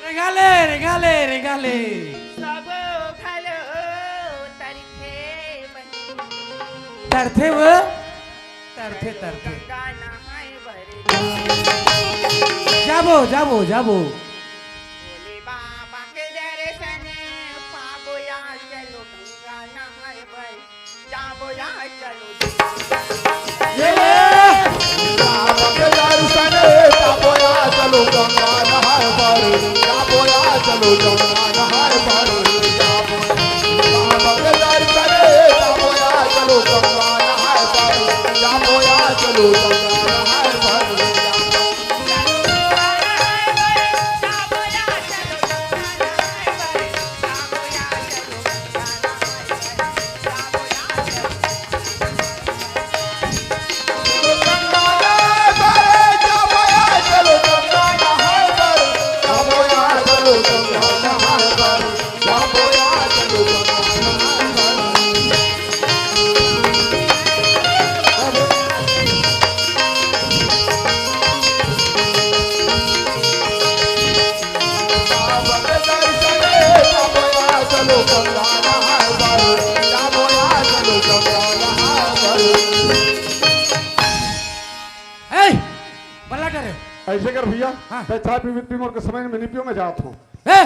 रेंगा ले, रेंगा ले, रेंगा ले। सब घलो तरथे बहिनी। तरथे वो? तरथे, तरथे। गंगा नहाए बर। जाबो, जाबो, जाबो। भोले बाबा के दर्शन पाबो या, चलो गंगा नहाए बर। जाबो या चलो। ये ले। बाबा के दर्शन पाबो या चलो गंगा नहाए बर। जाबो या चलो गंगा नहाए बर। जाबो। बाबा के दर्शन पाबो या चलो गंगा नहाए बर। जाबो या चलो गंगा नहाए बर। ए, बल्ला डरे। ऐसे कर भैया, हाँ। तैं चाय पीबे, पी, मोर के समय में नहीं पियो, मैं जात हूँ। ए,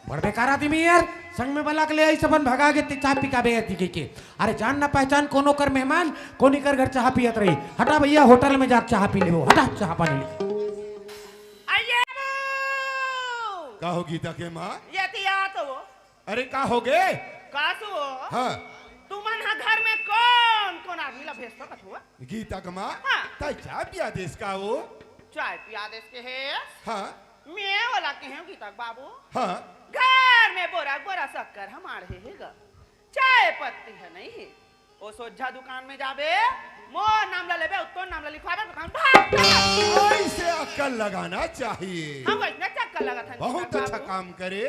बड़ बेकार आदमी यार, संग में बल्ला के ले आई, सबन भगा के ते चाय पी का बेगती के, के। अरे जान ना पहचान, कोनो कर मेहमान, कोनी कर घर चाह पियत रही। हटा भैया, होटल में जा चाह पी लेबो, हटा चाह पानी ले। आइए बाबू। का हो गीता के माँ? ये तिया तो वो। अरे का हो गे? का सो? हाँ। तुमन ह घर में कौन कौन आदमी ला भेज सकत हो? गीता के माँ, हाँ। तैं चाय पिया देस का वो? चाय पिया देस के हे? हाँ। मैं ओला कहे हूँ गीता के बाबू। हाँ। घर में बोरा बोरा शक्कर ह माढ़े हे ग। चाय पत्ती ह नहीं हे। ओ सोझा दुकान में जाबे, मोर नाम ला लेबे, उत्तो नाम ला लिखवाबे, दुकान भाग जाबे। ऐसे अक्कल लगाना चाहिए। हम वैसने अक्कल लगाथन बहुत गीता के अच्छा बाबू। काम करे।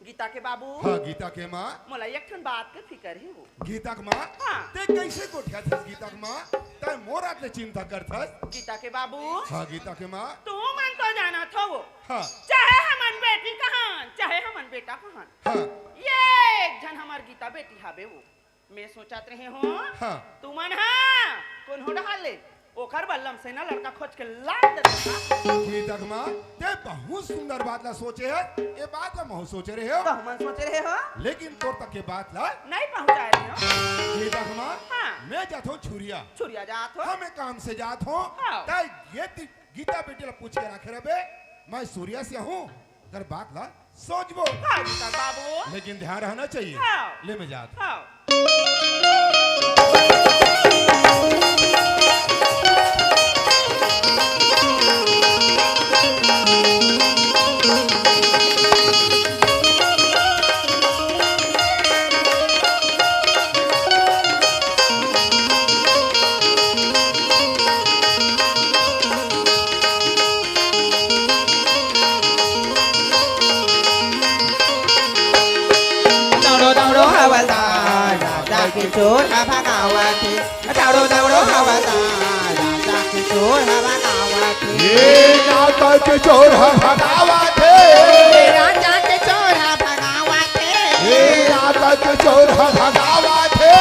गीता के बाबू। हाँ, गीता के माँ। मोला एक ठन बात के फिकर हे वो। गीता के माँ? हाँ। तैं कैसे गोठियाथस गीता के माँ? तैं मोर आत ले चिंता करथस? गीता के बाबू। हाँ, गीता के माँ। तुमन तो जानत हो वो। हाँ। चाहे हमन बेटी कहन, चाहे हमन बेटा कहन। हाँ। ये एक झन हमर गीता बेटी हाबे वो। मैं सोचत रहे हूँ, हाँ। तुमन हा कोनो डहार ले ओकर बर लमसैना लड़का खोज के लान देता। गीता के माँ, तैं बहुत सुंदर बात ला सोचे हे, ये बात ला महू सोचे रहे हो। तो हमन सोचे रहे हो। लेकिन तोर तक ये बात ला नहीं पहुँचाए रहे हो। गीता के माँ, हाँ। मैं जात हूँ छुरिया। छुरिया जात हो। हाँ, मैं काम से जात हूँ। हाँ। तैं ये ती-, गीता बेटी ला पूछ के राखे रहे बे, मैं सूर्या से हूँ। अगर बात ला सोचबो। हाँ, गीता बाबू। लेकिन ध्यान रहना चाहिए। हाँ। ले मैं जात हूँ। हाँ। दौड़ो, दौड़ो, हवलदार, राजा के चोर ह भगावत हे। दौड़ो, दौड़ो, हवलदार, राजा के चोर ह भगावत हे। ये राजा के चोर ह भगावत हे। ये राजा के चोर ह भगावत हे। ये राजा के चोर ह भगावत हे।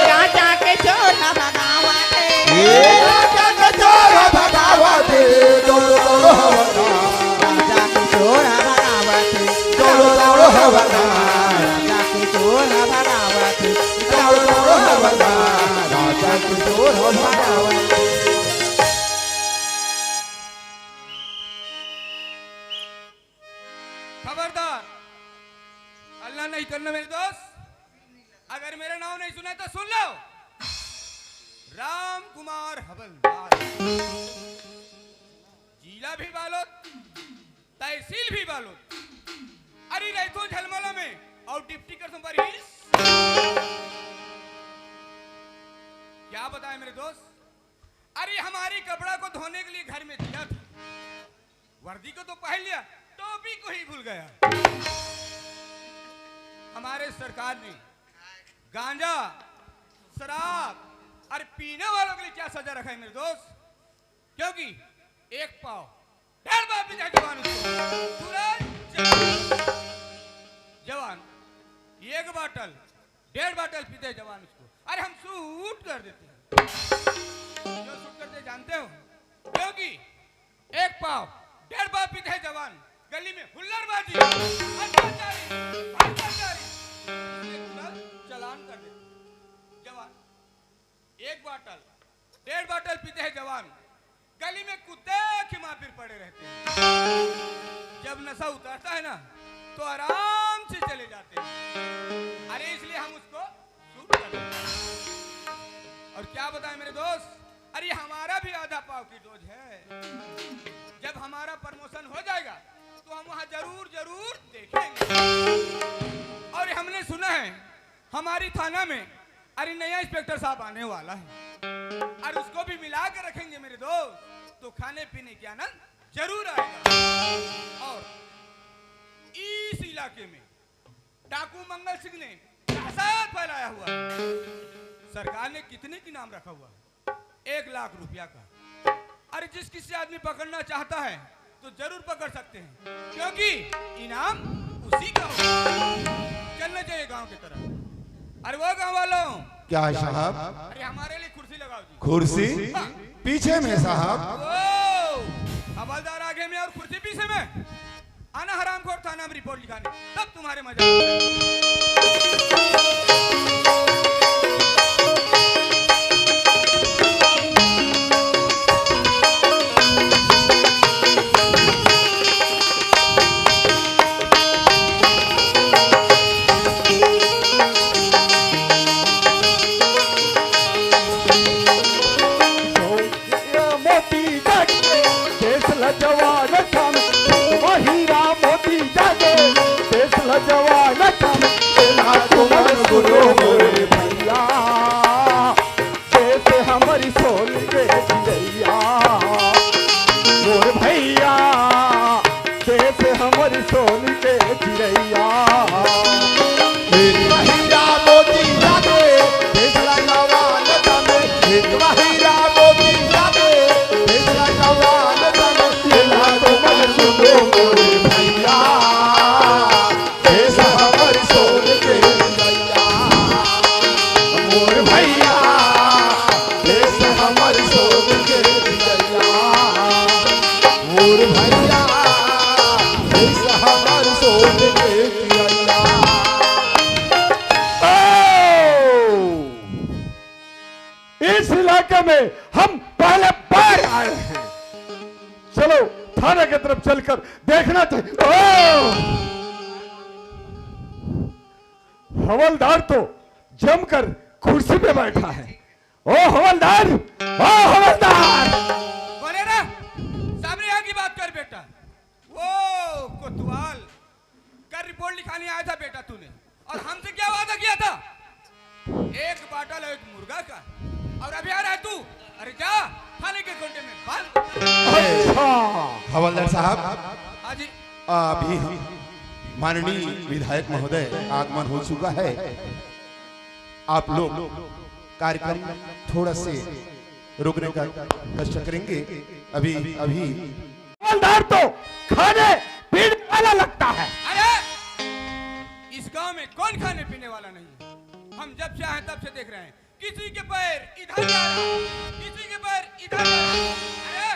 राजा के चोर ह भगावत हे। ये राजा के चोर ह भगावत हे। दौड़ो, दौड़ो, हवलदार। राजा के चोर ह भगावत हे। दौड़ो, दौड़ो, हवलदार। राजा के चोर ह भगावत हे। दौड़ो, दौड़ो, हवलदार। राजा के चोर ह भगावत हे। खबरदार, हल्ला नहीं करना मेरे दोस्त। अगर मेरा नाम नहीं सुना है तो सुन लो, राम कुमार हवलदार। जिला भी बालोद, तहसील भी बालोद। अरे रहिथों झलमला में और डिप्टी करथों बरहिस। क्या बताएं मेरे दोस्त, अरे हमारी कपड़ा को धोने के लिए घर में दिया था, वर्दी को तो पहन लिया, टोपी को ही भूल गया। हमारे सरकार ने गांजा, शराब और पीने वालों के लिए क्या सजा रखा है मेरे दोस्त? क्योंकि एक पाव, डेढ़ पाव पीते हैं जवान उसको, तुरंत जवान, जवान, एक बाटल, डेढ़ बाटल पीते हैं जवान उसको। अरे हम शूट कर देते हैं। क्यों शूट करते हैं जानते हो? क्योंकि एक पाव, डेढ़ पाव पीते हैं जवान, गली में हुल्लड़बाजी, अत्याचारी, भ्रष्टाचारी, इसलिए तुरंत चालान कर देते हैं। जवान एक बाटल, डेढ़ बाटल पीते हैं जवान, गली में कुत्ते की माँ फिर पड़े रहते हैं। जब नशा उतरता है ना, तो आराम से चले जाते हैं। अरे इसलिए हम उसको शूट कर देते हैं। और क्या बताएं मेरे दोस्त, अरे हमारा भी आधा पाव की डोज है। जब हमारा प्रमोशन हो जाएगा तो हम वहां जरूर जरूर देखेंगे। और हमने सुना है हमारी थाना में अरे नया इंस्पेक्टर साहब आने वाला है, और उसको भी मिला के रखेंगे मेरे दोस्त, तो खाने पीने की आनंद जरूर आएगा। और इस इलाके में डाकू मंगल सिंह ने दहशत फैलाया हुआ है। सरकार ने कितने की इनाम रखा हुआ है? एक लाख रुपया का। अरे जिस किसी आदमी पकड़ना चाहता है तो जरूर पकड़ सकते हैं, क्योंकि इनाम उसी का होगा। चलना चाहिए गांव की तरफ। अरे वो गांव वालों, क्या है साहब? अरे हमारे लिए कुर्सी लगाओ जी। कुर्सी? हाँ। पीछे में साहब। ओ, हवलदार आगे में और कुर्सी पीछे में। आना हरामखोर थाना में रिपोर्ट लिखाने, तब तुम्हारे मजा आएगा। मोती जागे, देश ला जवान थाम, हीरा मोती जागे, देश ला जवान थाम, तेला तुमन गुरु मोरे भैया, देश हमरी सोन के चिड़ैया, मोर भैया, देश हमरी सोन के चिड़ैया। एक हीरा मोती जागे, देश ला जवान थाम, एक हीरा मोती जागे, देश ला जवान थाम, तेला तुमन सुनो मोरे भैया, देश हमर सोन के चिड़ैया, मोर भैया, देश हमर सोन के चिड़ैया, मोर भैया, देश हमर सोन के चिड़ैया। ओ! इस इलाके में हम पहले बार आए हैं। चलो, थाने की तरफ चलकर देखना चाहिए। ओ! हवलदार तो जमकर कुर्सी पे बैठा है। ओ हवलदार, ओ हवलदार! कौन है रे? सामने यहाँ की बात कर बेटा। वो कोतवाल, कल रिपोर्ट लिखाने आया था बेटा तूने, और हमसे क्या वादा किया था? एक बाटल और एक मुर्गा का, और अभी आ रहा है तू। अरे जा, थाने के कुंडे में बंद। अच्छा। हवलदार साहब, हाँ जी। अभी माननीय विधायक महोदय आगमन हो चुका है। आप लोग कार्यक्रम थोड़ा से रुकने का कष्ट करेंगे। अभी अभी हवलदार तो खाने पीने वाला लगता है। अरे, इस गांव में कौन खाने पीने वाला नहीं है? हम जब से आए तब से देख रहे हैं, किसी के पैर इधर जा रहा है, किसी के पैर इधर जा रहा है। अरे,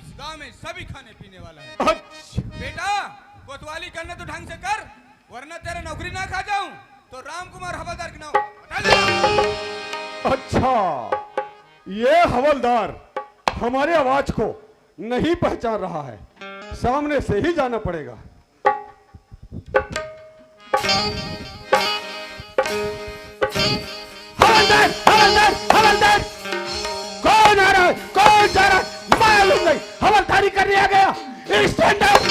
इस गांव में सभी खाने पीने वाला है। अच्छा। बेटा, कोतवाली करना तो ढंग से कर, वरना तेरा नौकरी ना खा जाऊं तो राम कुमार हवलदार के नाम बता दे। अच्छा, ये हवलदार हमारे आवाज को नहीं पहचान रहा है, सामने से ही जाना पड़ेगा। हवलदार, हवलदार, हवलदार, कौन आ रहा है, कौन जा रहा है, मालूम नहीं। हवलदारी करने आ गया। Stand up।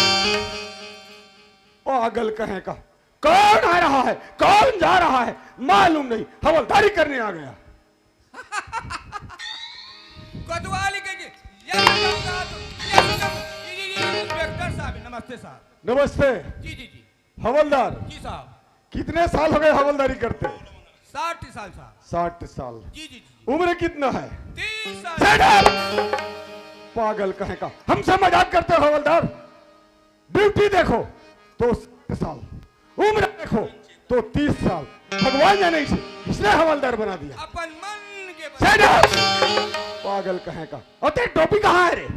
पागल कहें का, कौन आ रहा है, कौन जा रहा है, मालूम नहीं, हवलदारी करने आ गया। कोतवाली के जी, ये तो, ये तो, ये, ये, ये, इंस्पेक्टर साहब, नमस्ते साहब। नमस्ते। जी, जी, जी। हवलदार, जी साहब। कितने साल हो गए हवलदारी करते? साठ साल साहब। साठ साल। जी, जी, जी। उम्र कितना है? तीस साल। Shut up! पागल कहें का, हमसे मजाक करते हो हवलदार? Duty देखो तो साठ साल, उम्र देखो तो तीस साल। भगवान जाने इसे किसने हवलदार बना दिया। अपन मन के बना। Shut up! पागल कहें का। और तेरी टोपी कहाँ है रे?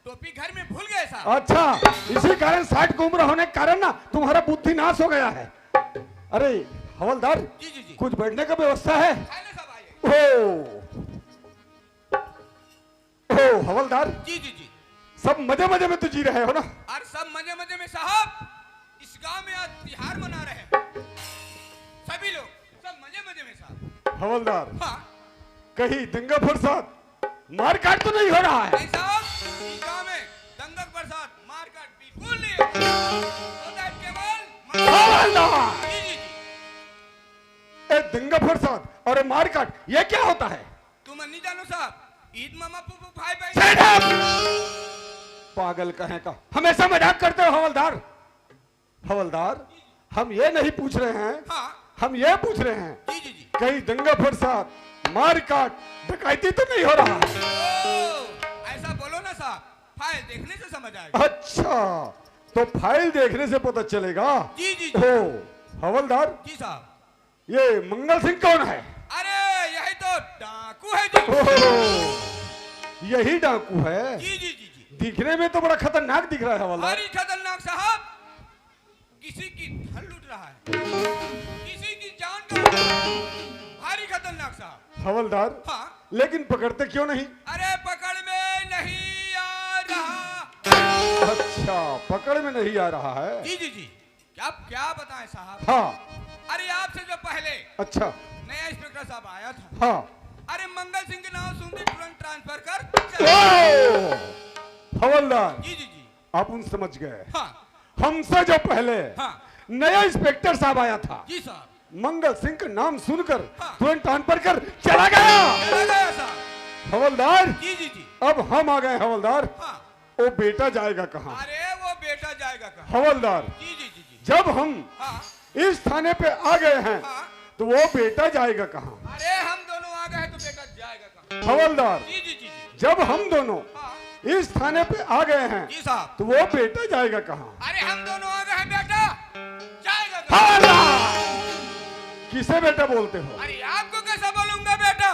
टोपी घर में भूल गए साहब। अच्छा, इसी कारण साठ की उम्र होने के कारण ना तुम्हारा बुद्धि नाश हो गया है। अरे हवलदार, जी, जी, जी। कुछ बैठने का व्यवस्था है? आइए साहब, आइए। ओ, ओ हवलदार, जी, जी, जी। सब मजे मजे में तो जी रहे हो ना? और सब मजे मजे में साहब, इस गांव में आज त्योहार मना रहे हैं सभी लोग, सब मजे मजे में साहब। हवलदार, हाँ। कहीं दंगा फसाद, मारकाट तो नहीं हो रहा है? नहीं साहब, इस गांव में दंगा फसाद, मारकाट बिल्कुल नहीं होता। होता है केवल हवलदार। जी, जी, जी। ए, दंगा फसाद और मारकाट, ये क्या होता है? तुम नहीं जानो साहब, ईद मामा फूफू भाई भाई। Shut up! पागल कहें का, हमेशा मजाक करते हो हवलदार। हवलदार, हम ये नहीं पूछ रहे हैं, हाँ। हम ये पूछ रहे हैं, जी, जी, जी। कहीं दंगा फसाद, मारकाट, डकैती तो नहीं हो रहा है? ओ, ऐसा बोलो ना साहब, फाइल देखने से समझ आएगा। अच्छा, तो फाइल देखने से पता चलेगा। जी, जी, जी। ओ, हवलदार, जी साहब। ये मंगल सिंह कौन है? अरे, यही तो डाकू है जी। ओहो, यही डाकू है। जी, जी, जी, जी। दिखने में तो बड़ा खतरनाक दिख रहा है हवलदार। भारी खतरनाक साहब, किसी की धन लूट रहा है, किसी की जान का, भारी खतरनाक साहब। हवलदार, हाँ। लेकिन पकड़ते क्यों नहीं? अरे, पकड़ में नहीं आ रहा। अच्छा, पकड़ में नहीं आ रहा है। जी, जी, जी। क्या, क्या बताएं साहब? हाँ। अरे, आपसे जो पहले, अच्छा। नया इंस्पेक्टर साहब आया था। हाँ। अरे, मंगल सिंह के नाम सुनते तुरंत ट्रांसफर कर चले। ओ! हवलदार, जी, जी, जी। आप उन समझ गए। हाँ। हमसे जो पहले, हाँ। नया इंस्पेक्टर साहब आया था, जी साहब। मंगल सिंह का नाम सुनकर, हाँ। तुरंत ट्रांसफर कर चला गया। चला गया साहब। हवलदार, जी, जी, जी। अब हम आ गए हवलदार। हाँ। वो बेटा जाएगा कहाँ? अरे, वो बेटा जाएगा कहाँ? हवलदार, जी, जी, जी, जी। जब हम, हाँ। इस थाने पे आ गए हैं, हाँ। तो वो बेटा जाएगा कहाँ? अरे, हम दोनों आ गए हैं तो बेटा जाएगा कहाँ? हवलदार, जी, जी, जी, जी। जब हम दोनों, हाँ। इस थाने पे आ गए हैं, जी साहब। तो वो बेटा जाएगा कहाँ? अरे, हम दोनों आ गए हैं, बेटा जाएगा कहाँ? हवलदार, किसे बेटा बोलते हो? अरे, आपको कैसा बोलूंगा बेटा?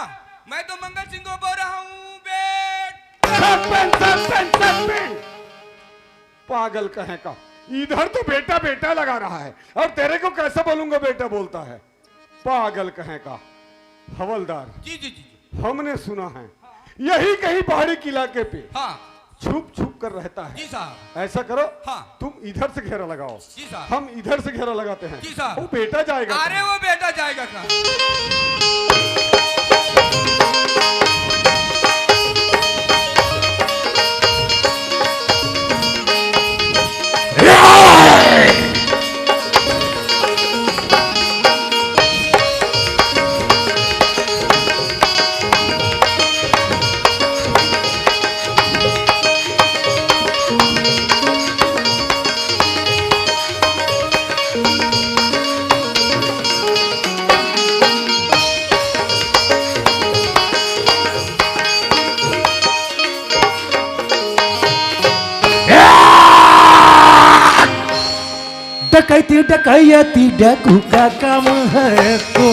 मैं तो मंगल सिंह को बोल रहा हूँ बेटा। Suspense, suspense, suspense. पागल कहें का, इधर तो बेटा बेटा लगा रहा है और तेरे को कैसे बोलूंगा बेटा बोलता है। पागल कहें का। हवलदार, जी, जी, जी, जी। हमने सुना है यही कहीं पहाड़ी के इलाके पे, हाँ। छुप छुप कर रहता है। जी साहब। ऐसा करो, हाँ। तुम इधर से घेरा लगाओ, जी साहब। हम इधर से घेरा लगाते हैं। जी साहब। वो बेटा जाएगा अरे, कहाँ? वो बेटा जाएगा कहाँ? डकैती डकैती डकू का काम है तो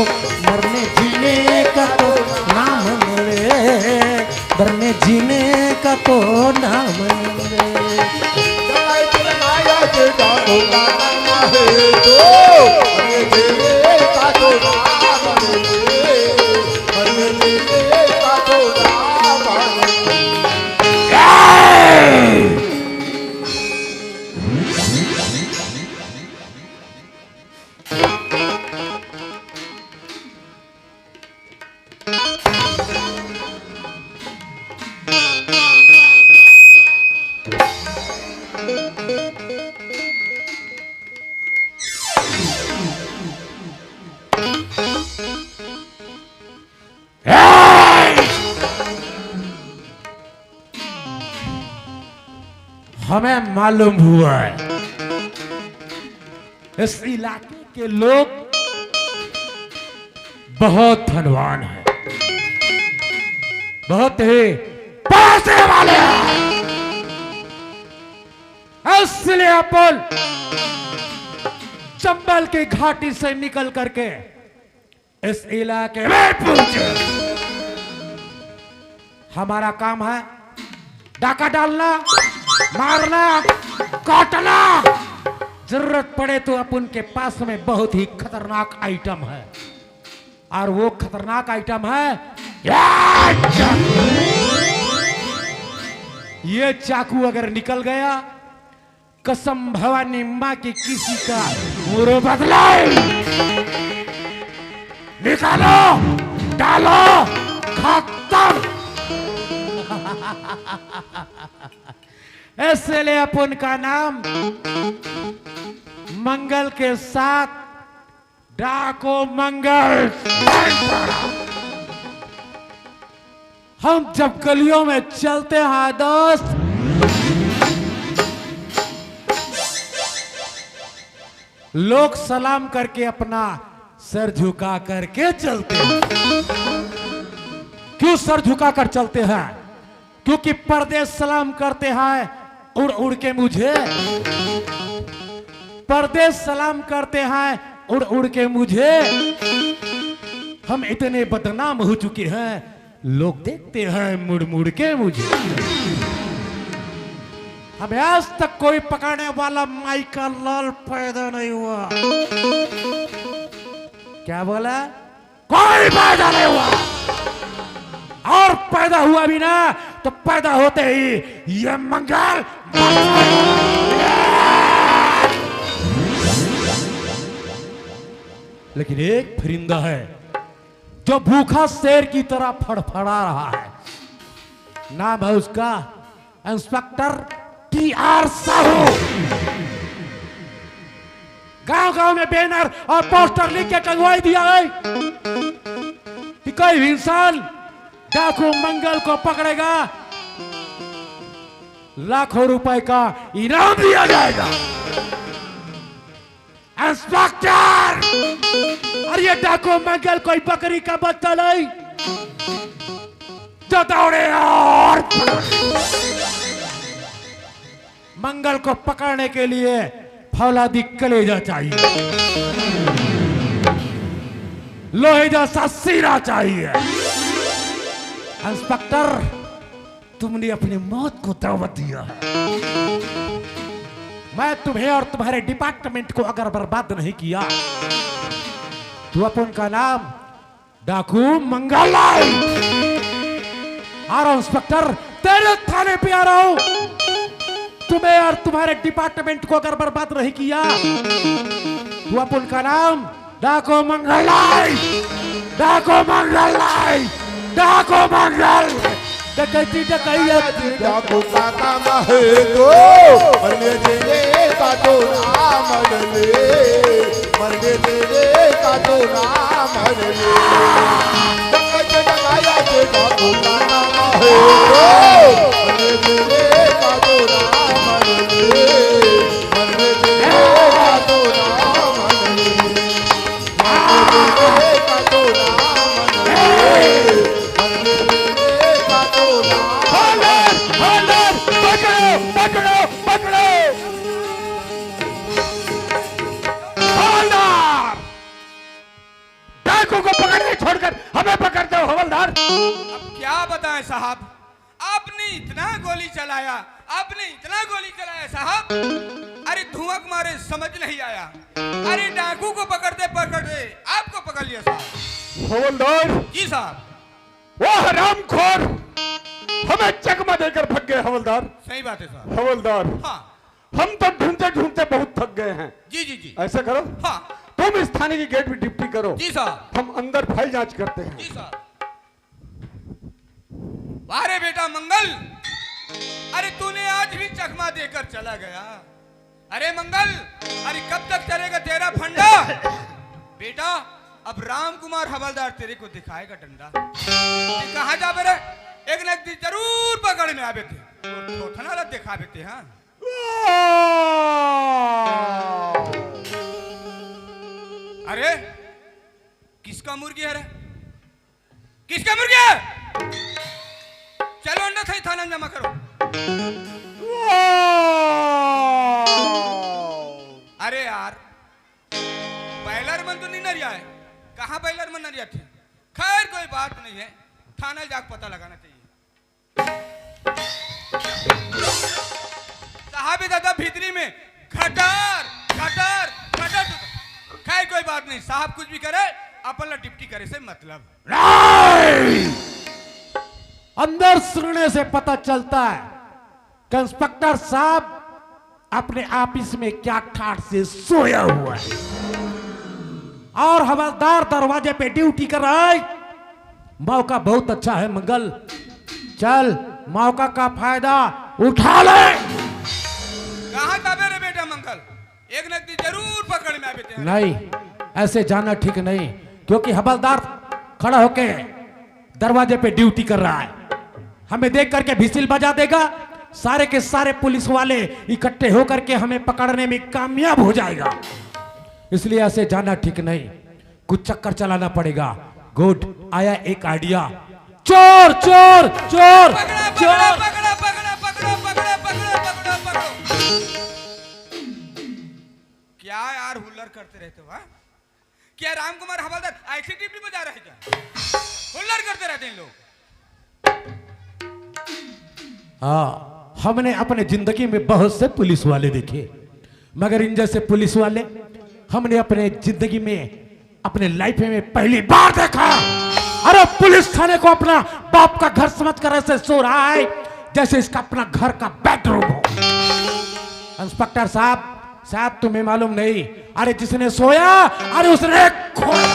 मरने जीने का तो नाम ले, मरने जीने का तो नाम ले। हमें मालूम हुआ है, इस इलाके के लोग बहुत धनवान हैं, बहुत ही पैसे वाले हैं। इसलिए अपन चंबल की घाटी से निकल करके इस इलाके में पहुंचे। हमारा काम है डाका डालना, मारना, काटना। जरूरत पड़े तो अपन के पास में बहुत ही खतरनाक आइटम है, और वो खतरनाक आइटम है ये चाकू। ये चाकू अगर निकल गया, कसम भवानी माँ की, किसी का मुंह बदलाई। निकालो, डालो, खत्म। इसलिए अपन का नाम मंगल के साथ डाकू मंगल। हम जब गलियों में चलते हैं दोस्त, लोग सलाम करके अपना सर झुका करके चलते हैं। क्यों सर झुका कर चलते हैं? क्योंकि परदेस सलाम करते हैं उड़ उड़ के मुझे, परदेस सलाम करते हैं उड़ उड़ के मुझे। हम इतने बदनाम हो चुके हैं, लोग देखते हैं मुड़ मुड़ के मुझे। हमें आज तक कोई पकड़ने वाला माई का लाल पैदा नहीं हुआ। क्या बोला? कोई पैदा नहीं हुआ। और पैदा हुआ भी ना, तो पैदा होते ही ये मंगल। लेकिन एक परिंदा है जो भूखा शेर की तरह फड़फड़ा रहा है। नाम है उसका इंस्पेक्टर टी आर साहू। गांव गांव में बैनर और पोस्टर लिख के टंगवाई दिया है कि कोई भी इंसान डाकू मंगल को पकड़ेगा, लाखों रुपए का इनाम दिया जाएगा। इंस्पेक्टर, अरे ये डाकू मंगल कोई बकरी का बच्चा नहीं, जो दौड़े और मंगल को पकड़ने के लिए फौलादी कलेजा चाहिए, लोहे जैसा सीना चाहिए। इंस्पेक्टर, तुमने अपनी मौत को दावत दिया है। मैं तुम्हें और तुम्हारे डिपार्टमेंट को अगर बर्बाद नहीं किया, तो अपन का नाम डाकू मंगल लाल। आ रहा हूं इंस्पेक्टर, तेरे थाने पे आ रहा हूं। तुम्हें और तुम्हारे डिपार्टमेंट को अगर बर्बाद नहीं किया, तो अपन का नाम डाकू मंगल लाल, डाकू मंगल लाल, डाकू मंगल। डकैती डकैया डाकू का काम है तो, मरने देने का तो नाम ले, मरने देने का तो नाम ले। डकैत डकाया के डाकू का नाम है तो, मरने देने का तो नाम ले, मरने देने का तो नाम ले। Hold on, hold on, पकड़ो, पकड़ो, पकड़ो। हवलदार, डाकू को पकड़ने छोड़कर हमें पकड़ते हो हवलदार। अब क्या बताएं साहब, आपने इतना गोली चलाया, आपने इतना गोली चलाया साहब, अरे धुआं के मारे समझ नहीं आया। अरे डाकू को पकड़ते पकड़ते आपको पकड़ लिया साहब। हवलदार। जी साहब। वो हरामखोर हमें चकमा देकर भग गए हवलदार। सही बात है साहब। हवलदार, हाँ। हम तो ढूंढते ढूंढते बहुत थक गए हैं। जी जी जी। ऐसा करो, हाँ। तुम इस थाने की गेट पे ड्यूटी करो। जी साहब। हम अंदर फाइल जांच करते हैं। जी साहब। वाह रे बेटा मंगल, अरे तूने आज भी चकमा देकर चला गया। अरे मंगल, अरे कब तक चलेगा तेरा फंडा? बेटा, अब राम कुमार हवलदार तेरे को दिखाएगा डंडा। तैं कहाँ जाबे रे? एक न एक दिन जरूर पकड़ में आबे तैं। थोथना ला दिखाबे तैं, हाँ। अरे, किसका मुर्गी है रे? किसका मुर्गी है? चलो अंडा सही थाना में जमा करो। अरे यार, बैलर मन तो नहीं नरिया है। कहाँ बैलर मन नरिया थे? खैर, कोई बात नहीं है, थाना जाके पता लगाना चाहिए। साहब ही दादा भीतरी में घटर घटर घटर। खैर, कोई बात नहीं, साहब कुछ भी करे, अपन ला डिप्टी करे से मतलब। नहीं! अंदर सुनने से पता चलता है कि इंस्पेक्टर साहब अपने ऑफिस में क्या ठाट से सोया हुआ है। और हवलदार दरवाजे पे ड्यूटी कर रहा है। मौका बहुत अच्छा है मंगल, चल, मौका का फायदा उठा ले। कहाँ जाबे रे बेटा मंगल? एक नकदी जरूर पकड़ में आबे तेरे। नहीं, ऐसे जाना ठीक नहीं, क्योंकि हवलदार खड़ा होके दरवाजे पे ड्यूटी कर रहा है। हमें देख करके व्हिसिल बजा देगा, सारे के सारे पुलिस वाले इकट्ठे होकर के हमें पकड़ने में कामयाब हो जाएगा। इसलिए ऐसे जाना ठीक नहीं, कुछ चक्कर चलाना पड़ेगा। गुड, आया एक आइडिया। चोर, चोर, चोर, पकड़ो, पकड़ो, चोर। पकड़ो, पकड़ो, पकड़ो, पकड़ो, पकड़ो, पकड़ो, पकड़ो। क्या यार हुल्लर करते रहते हो, हाँ? क्या राम कुमार हवलदार ऐसी ड्यूटी बजा रहे क्या? हुल्लर करते रहते हैं लोग। हाँ, हमने अपने जिंदगी में बहुत से पुलिस वाले देखे, मगर इन जैसे पुलिस वाले हमने अपने जिंदगी में, अपने लाइफ में पहली बार देखा। अरे, पुलिस थाने को अपना बाप का घर समझ कर ऐसे सो रहा है जैसे इसका अपना घर का बेडरूम हो। इंस्पेक्टर साहब, शायद तुम्हें मालूम नहीं, अरे, जिसने सोया, अरे, उसने खोया।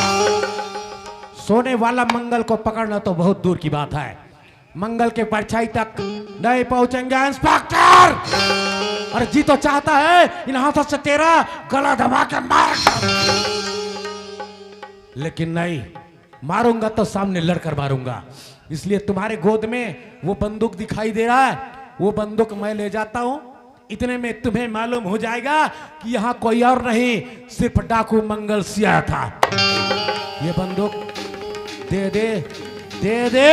सोने वाला मंगल को पकड़ना तो बहुत दूर की बात है, मंगल के परछाई तक नहीं पहुंचेंगे इंस्पेक्टर। और जी तो चाहता है इन हाथों से तेरा गला दबा के मार डालूं। लेकिन नहीं, मारूंगा तो सामने लड़कर मारूंगा। इसलिए तुम्हारे गोद में वो बंदूक दिखाई दे रहा है, वो बंदूक मैं ले जाता हूं। इतने में तुम्हें मालूम हो जाएगा कि यहाँ कोई और नहीं, सिर्फ डाकू मंगल सिंह था। ये बंदूक दे दे, दे दे।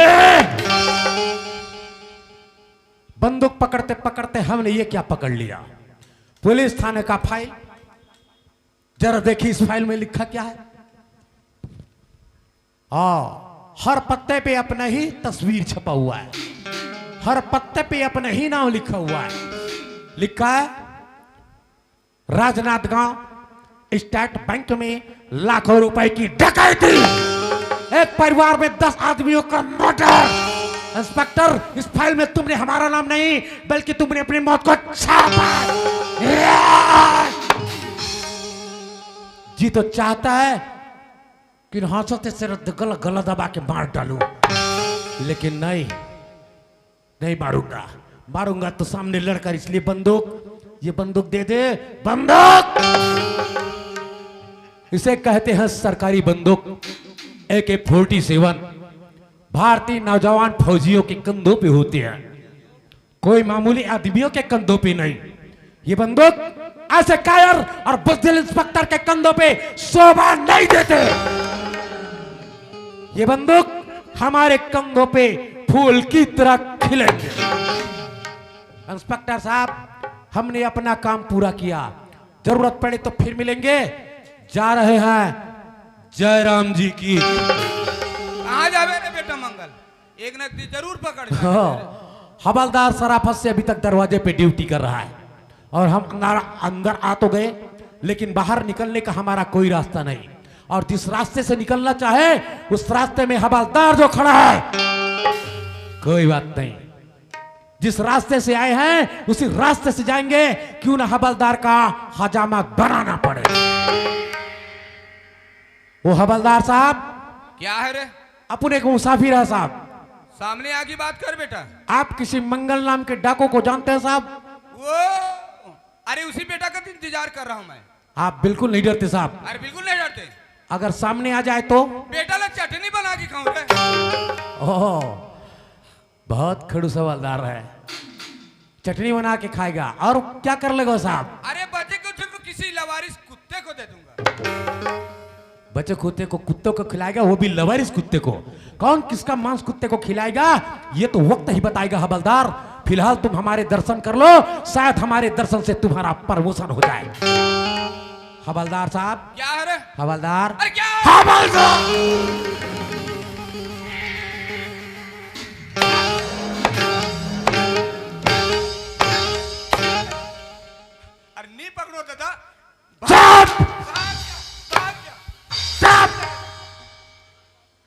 बंदूक पकड़ते पकड़ते हमने ये क्या पकड़ लिया, पुलिस थाने का फाइल। जरा देखिए इस फाइल में लिखा क्या है। हाँ, हर पत्ते पे अपना ही तस्वीर छपा हुआ है, हर पत्ते पे अपना ही नाम लिखा हुआ है। लिखा है, राजनांदगांव स्टेट बैंक में लाखों रुपए की डकैती, एक परिवार में दस आदमियों का मर्डर। इंस्पेक्टर, इस फाइल में तुमने हमारा नाम नहीं, बल्कि तुमने अपनी मौत को छापा है। जी तो चाहता है कि इन हाथों से सिर गला, गला दबा के मार डालूं, लेकिन नहीं, नहीं मारूंगा। मारूंगा तो सामने लड़कर, इसलिए बंदूक, ये बंदूक दे दे, बंदूक। इसे कहते हैं सरकारी बंदूक, ए के फोर्टी सेवन। भारतीय नौजवान फौजियों के कंधों पे होती है, कोई मामूली आदमियों के कंधों पे नहीं। ये बंदूक ऐसे कायर और बुजदिल इंस्पेक्टर के कंधों पे शोभा नहीं देते। ये बंदूक हमारे कंधों पे फूल की तरह खिलेंगे। इंस्पेक्टर साहब, हमने अपना काम पूरा किया, जरूरत पड़े तो फिर मिलेंगे। जा रहे हैं जयराम जी की। कहाँ जाबे रे बेटा मंगल? एक नकदी जरूर पकड़ में आबे। हाँ, हवलदार सराफत से अभी तक दरवाजे पे ड्यूटी कर रहा है और हम अंदर, अंदर आ तो गए, लेकिन बाहर निकलने का हमारा कोई रास्ता नहीं। और जिस रास्ते से निकलना चाहे, उस रास्ते में हवलदार जो खड़ा है, कोई बात नहीं, जिस रास्ते से आए हैं उसी रास्ते से जाएंगे, क्यों ना हवलदार का हजामा बनाना पड़े। वो हवलदार साहब, क्या है रे? अपने को मुसाफिर है साहब। सामने आके बात कर बेटा। आप किसी मंगल नाम के डाकू को जानते हैं साहब? वो, अरे उसी बेटा का तो इंतजार कर रहा हूं मैं। आप बिल्कुल नहीं डरते साहब? अरे बिल्कुल नहीं डरते। अगर सामने आ जाए तो? बेटा ला चटनी बना के खाऊं रे। ओह, बहुत खड़ूस हवलदार है। चटनी बना के खाएगा। और क्या कर लेगा साहब? अरे बचे कुछ को किसी लवारिस कुत्ते को दे दूंगा। बचे कुत्ते को, कुत्तों को खिलाएगा, वो भी लवारिस कुत्ते को। कौन किसका मांस कुत्ते को खिलाएगा, ये तो वक्त ही बताएगा हवलदार। फिलहाल तुम हमारे दर्शन कर लो, शायद हमारे दर्शन से तुम्हारा प्रमोशन हो जाए। हवलदार साहब। क्या है रे? हवलदार। अरे क्या? हवलदार। अरे नहीं पकड़ो दादा। चुप। भाग जा, भाग जा। चुप।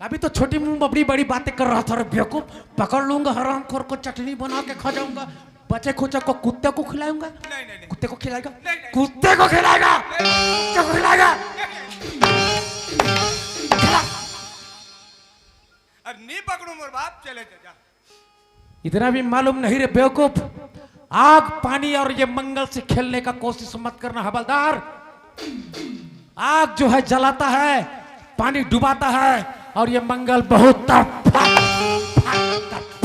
अभी तो छोटी मुंह बड़ी बड़ी बातें कर रहा था रे बेवकूफ। पकड़ लूंगा हरामखोर को, चटनी बना के खा जाऊंगा। बचे खुचे को कुत्ते को खिलाऊंगा। नहीं नहीं नहीं। कुत्ते को खिलाएगा? नहीं, नहीं। कुत्ते को खिलाएगा? कुत्ते को खिलाएगा? खिला। अरे नहीं पकड़ू मोर बाप, चले जा, जा। इतना भी मालूम नहीं रे बेवकूफ। आग, पानी और ये मंगल से खेलने का कोशिश मत करना हवलदार। आग जो है जलाता है, पानी डुबाता है, और ये मंगल बहुत तड़फा, तड़फा, तड़फा।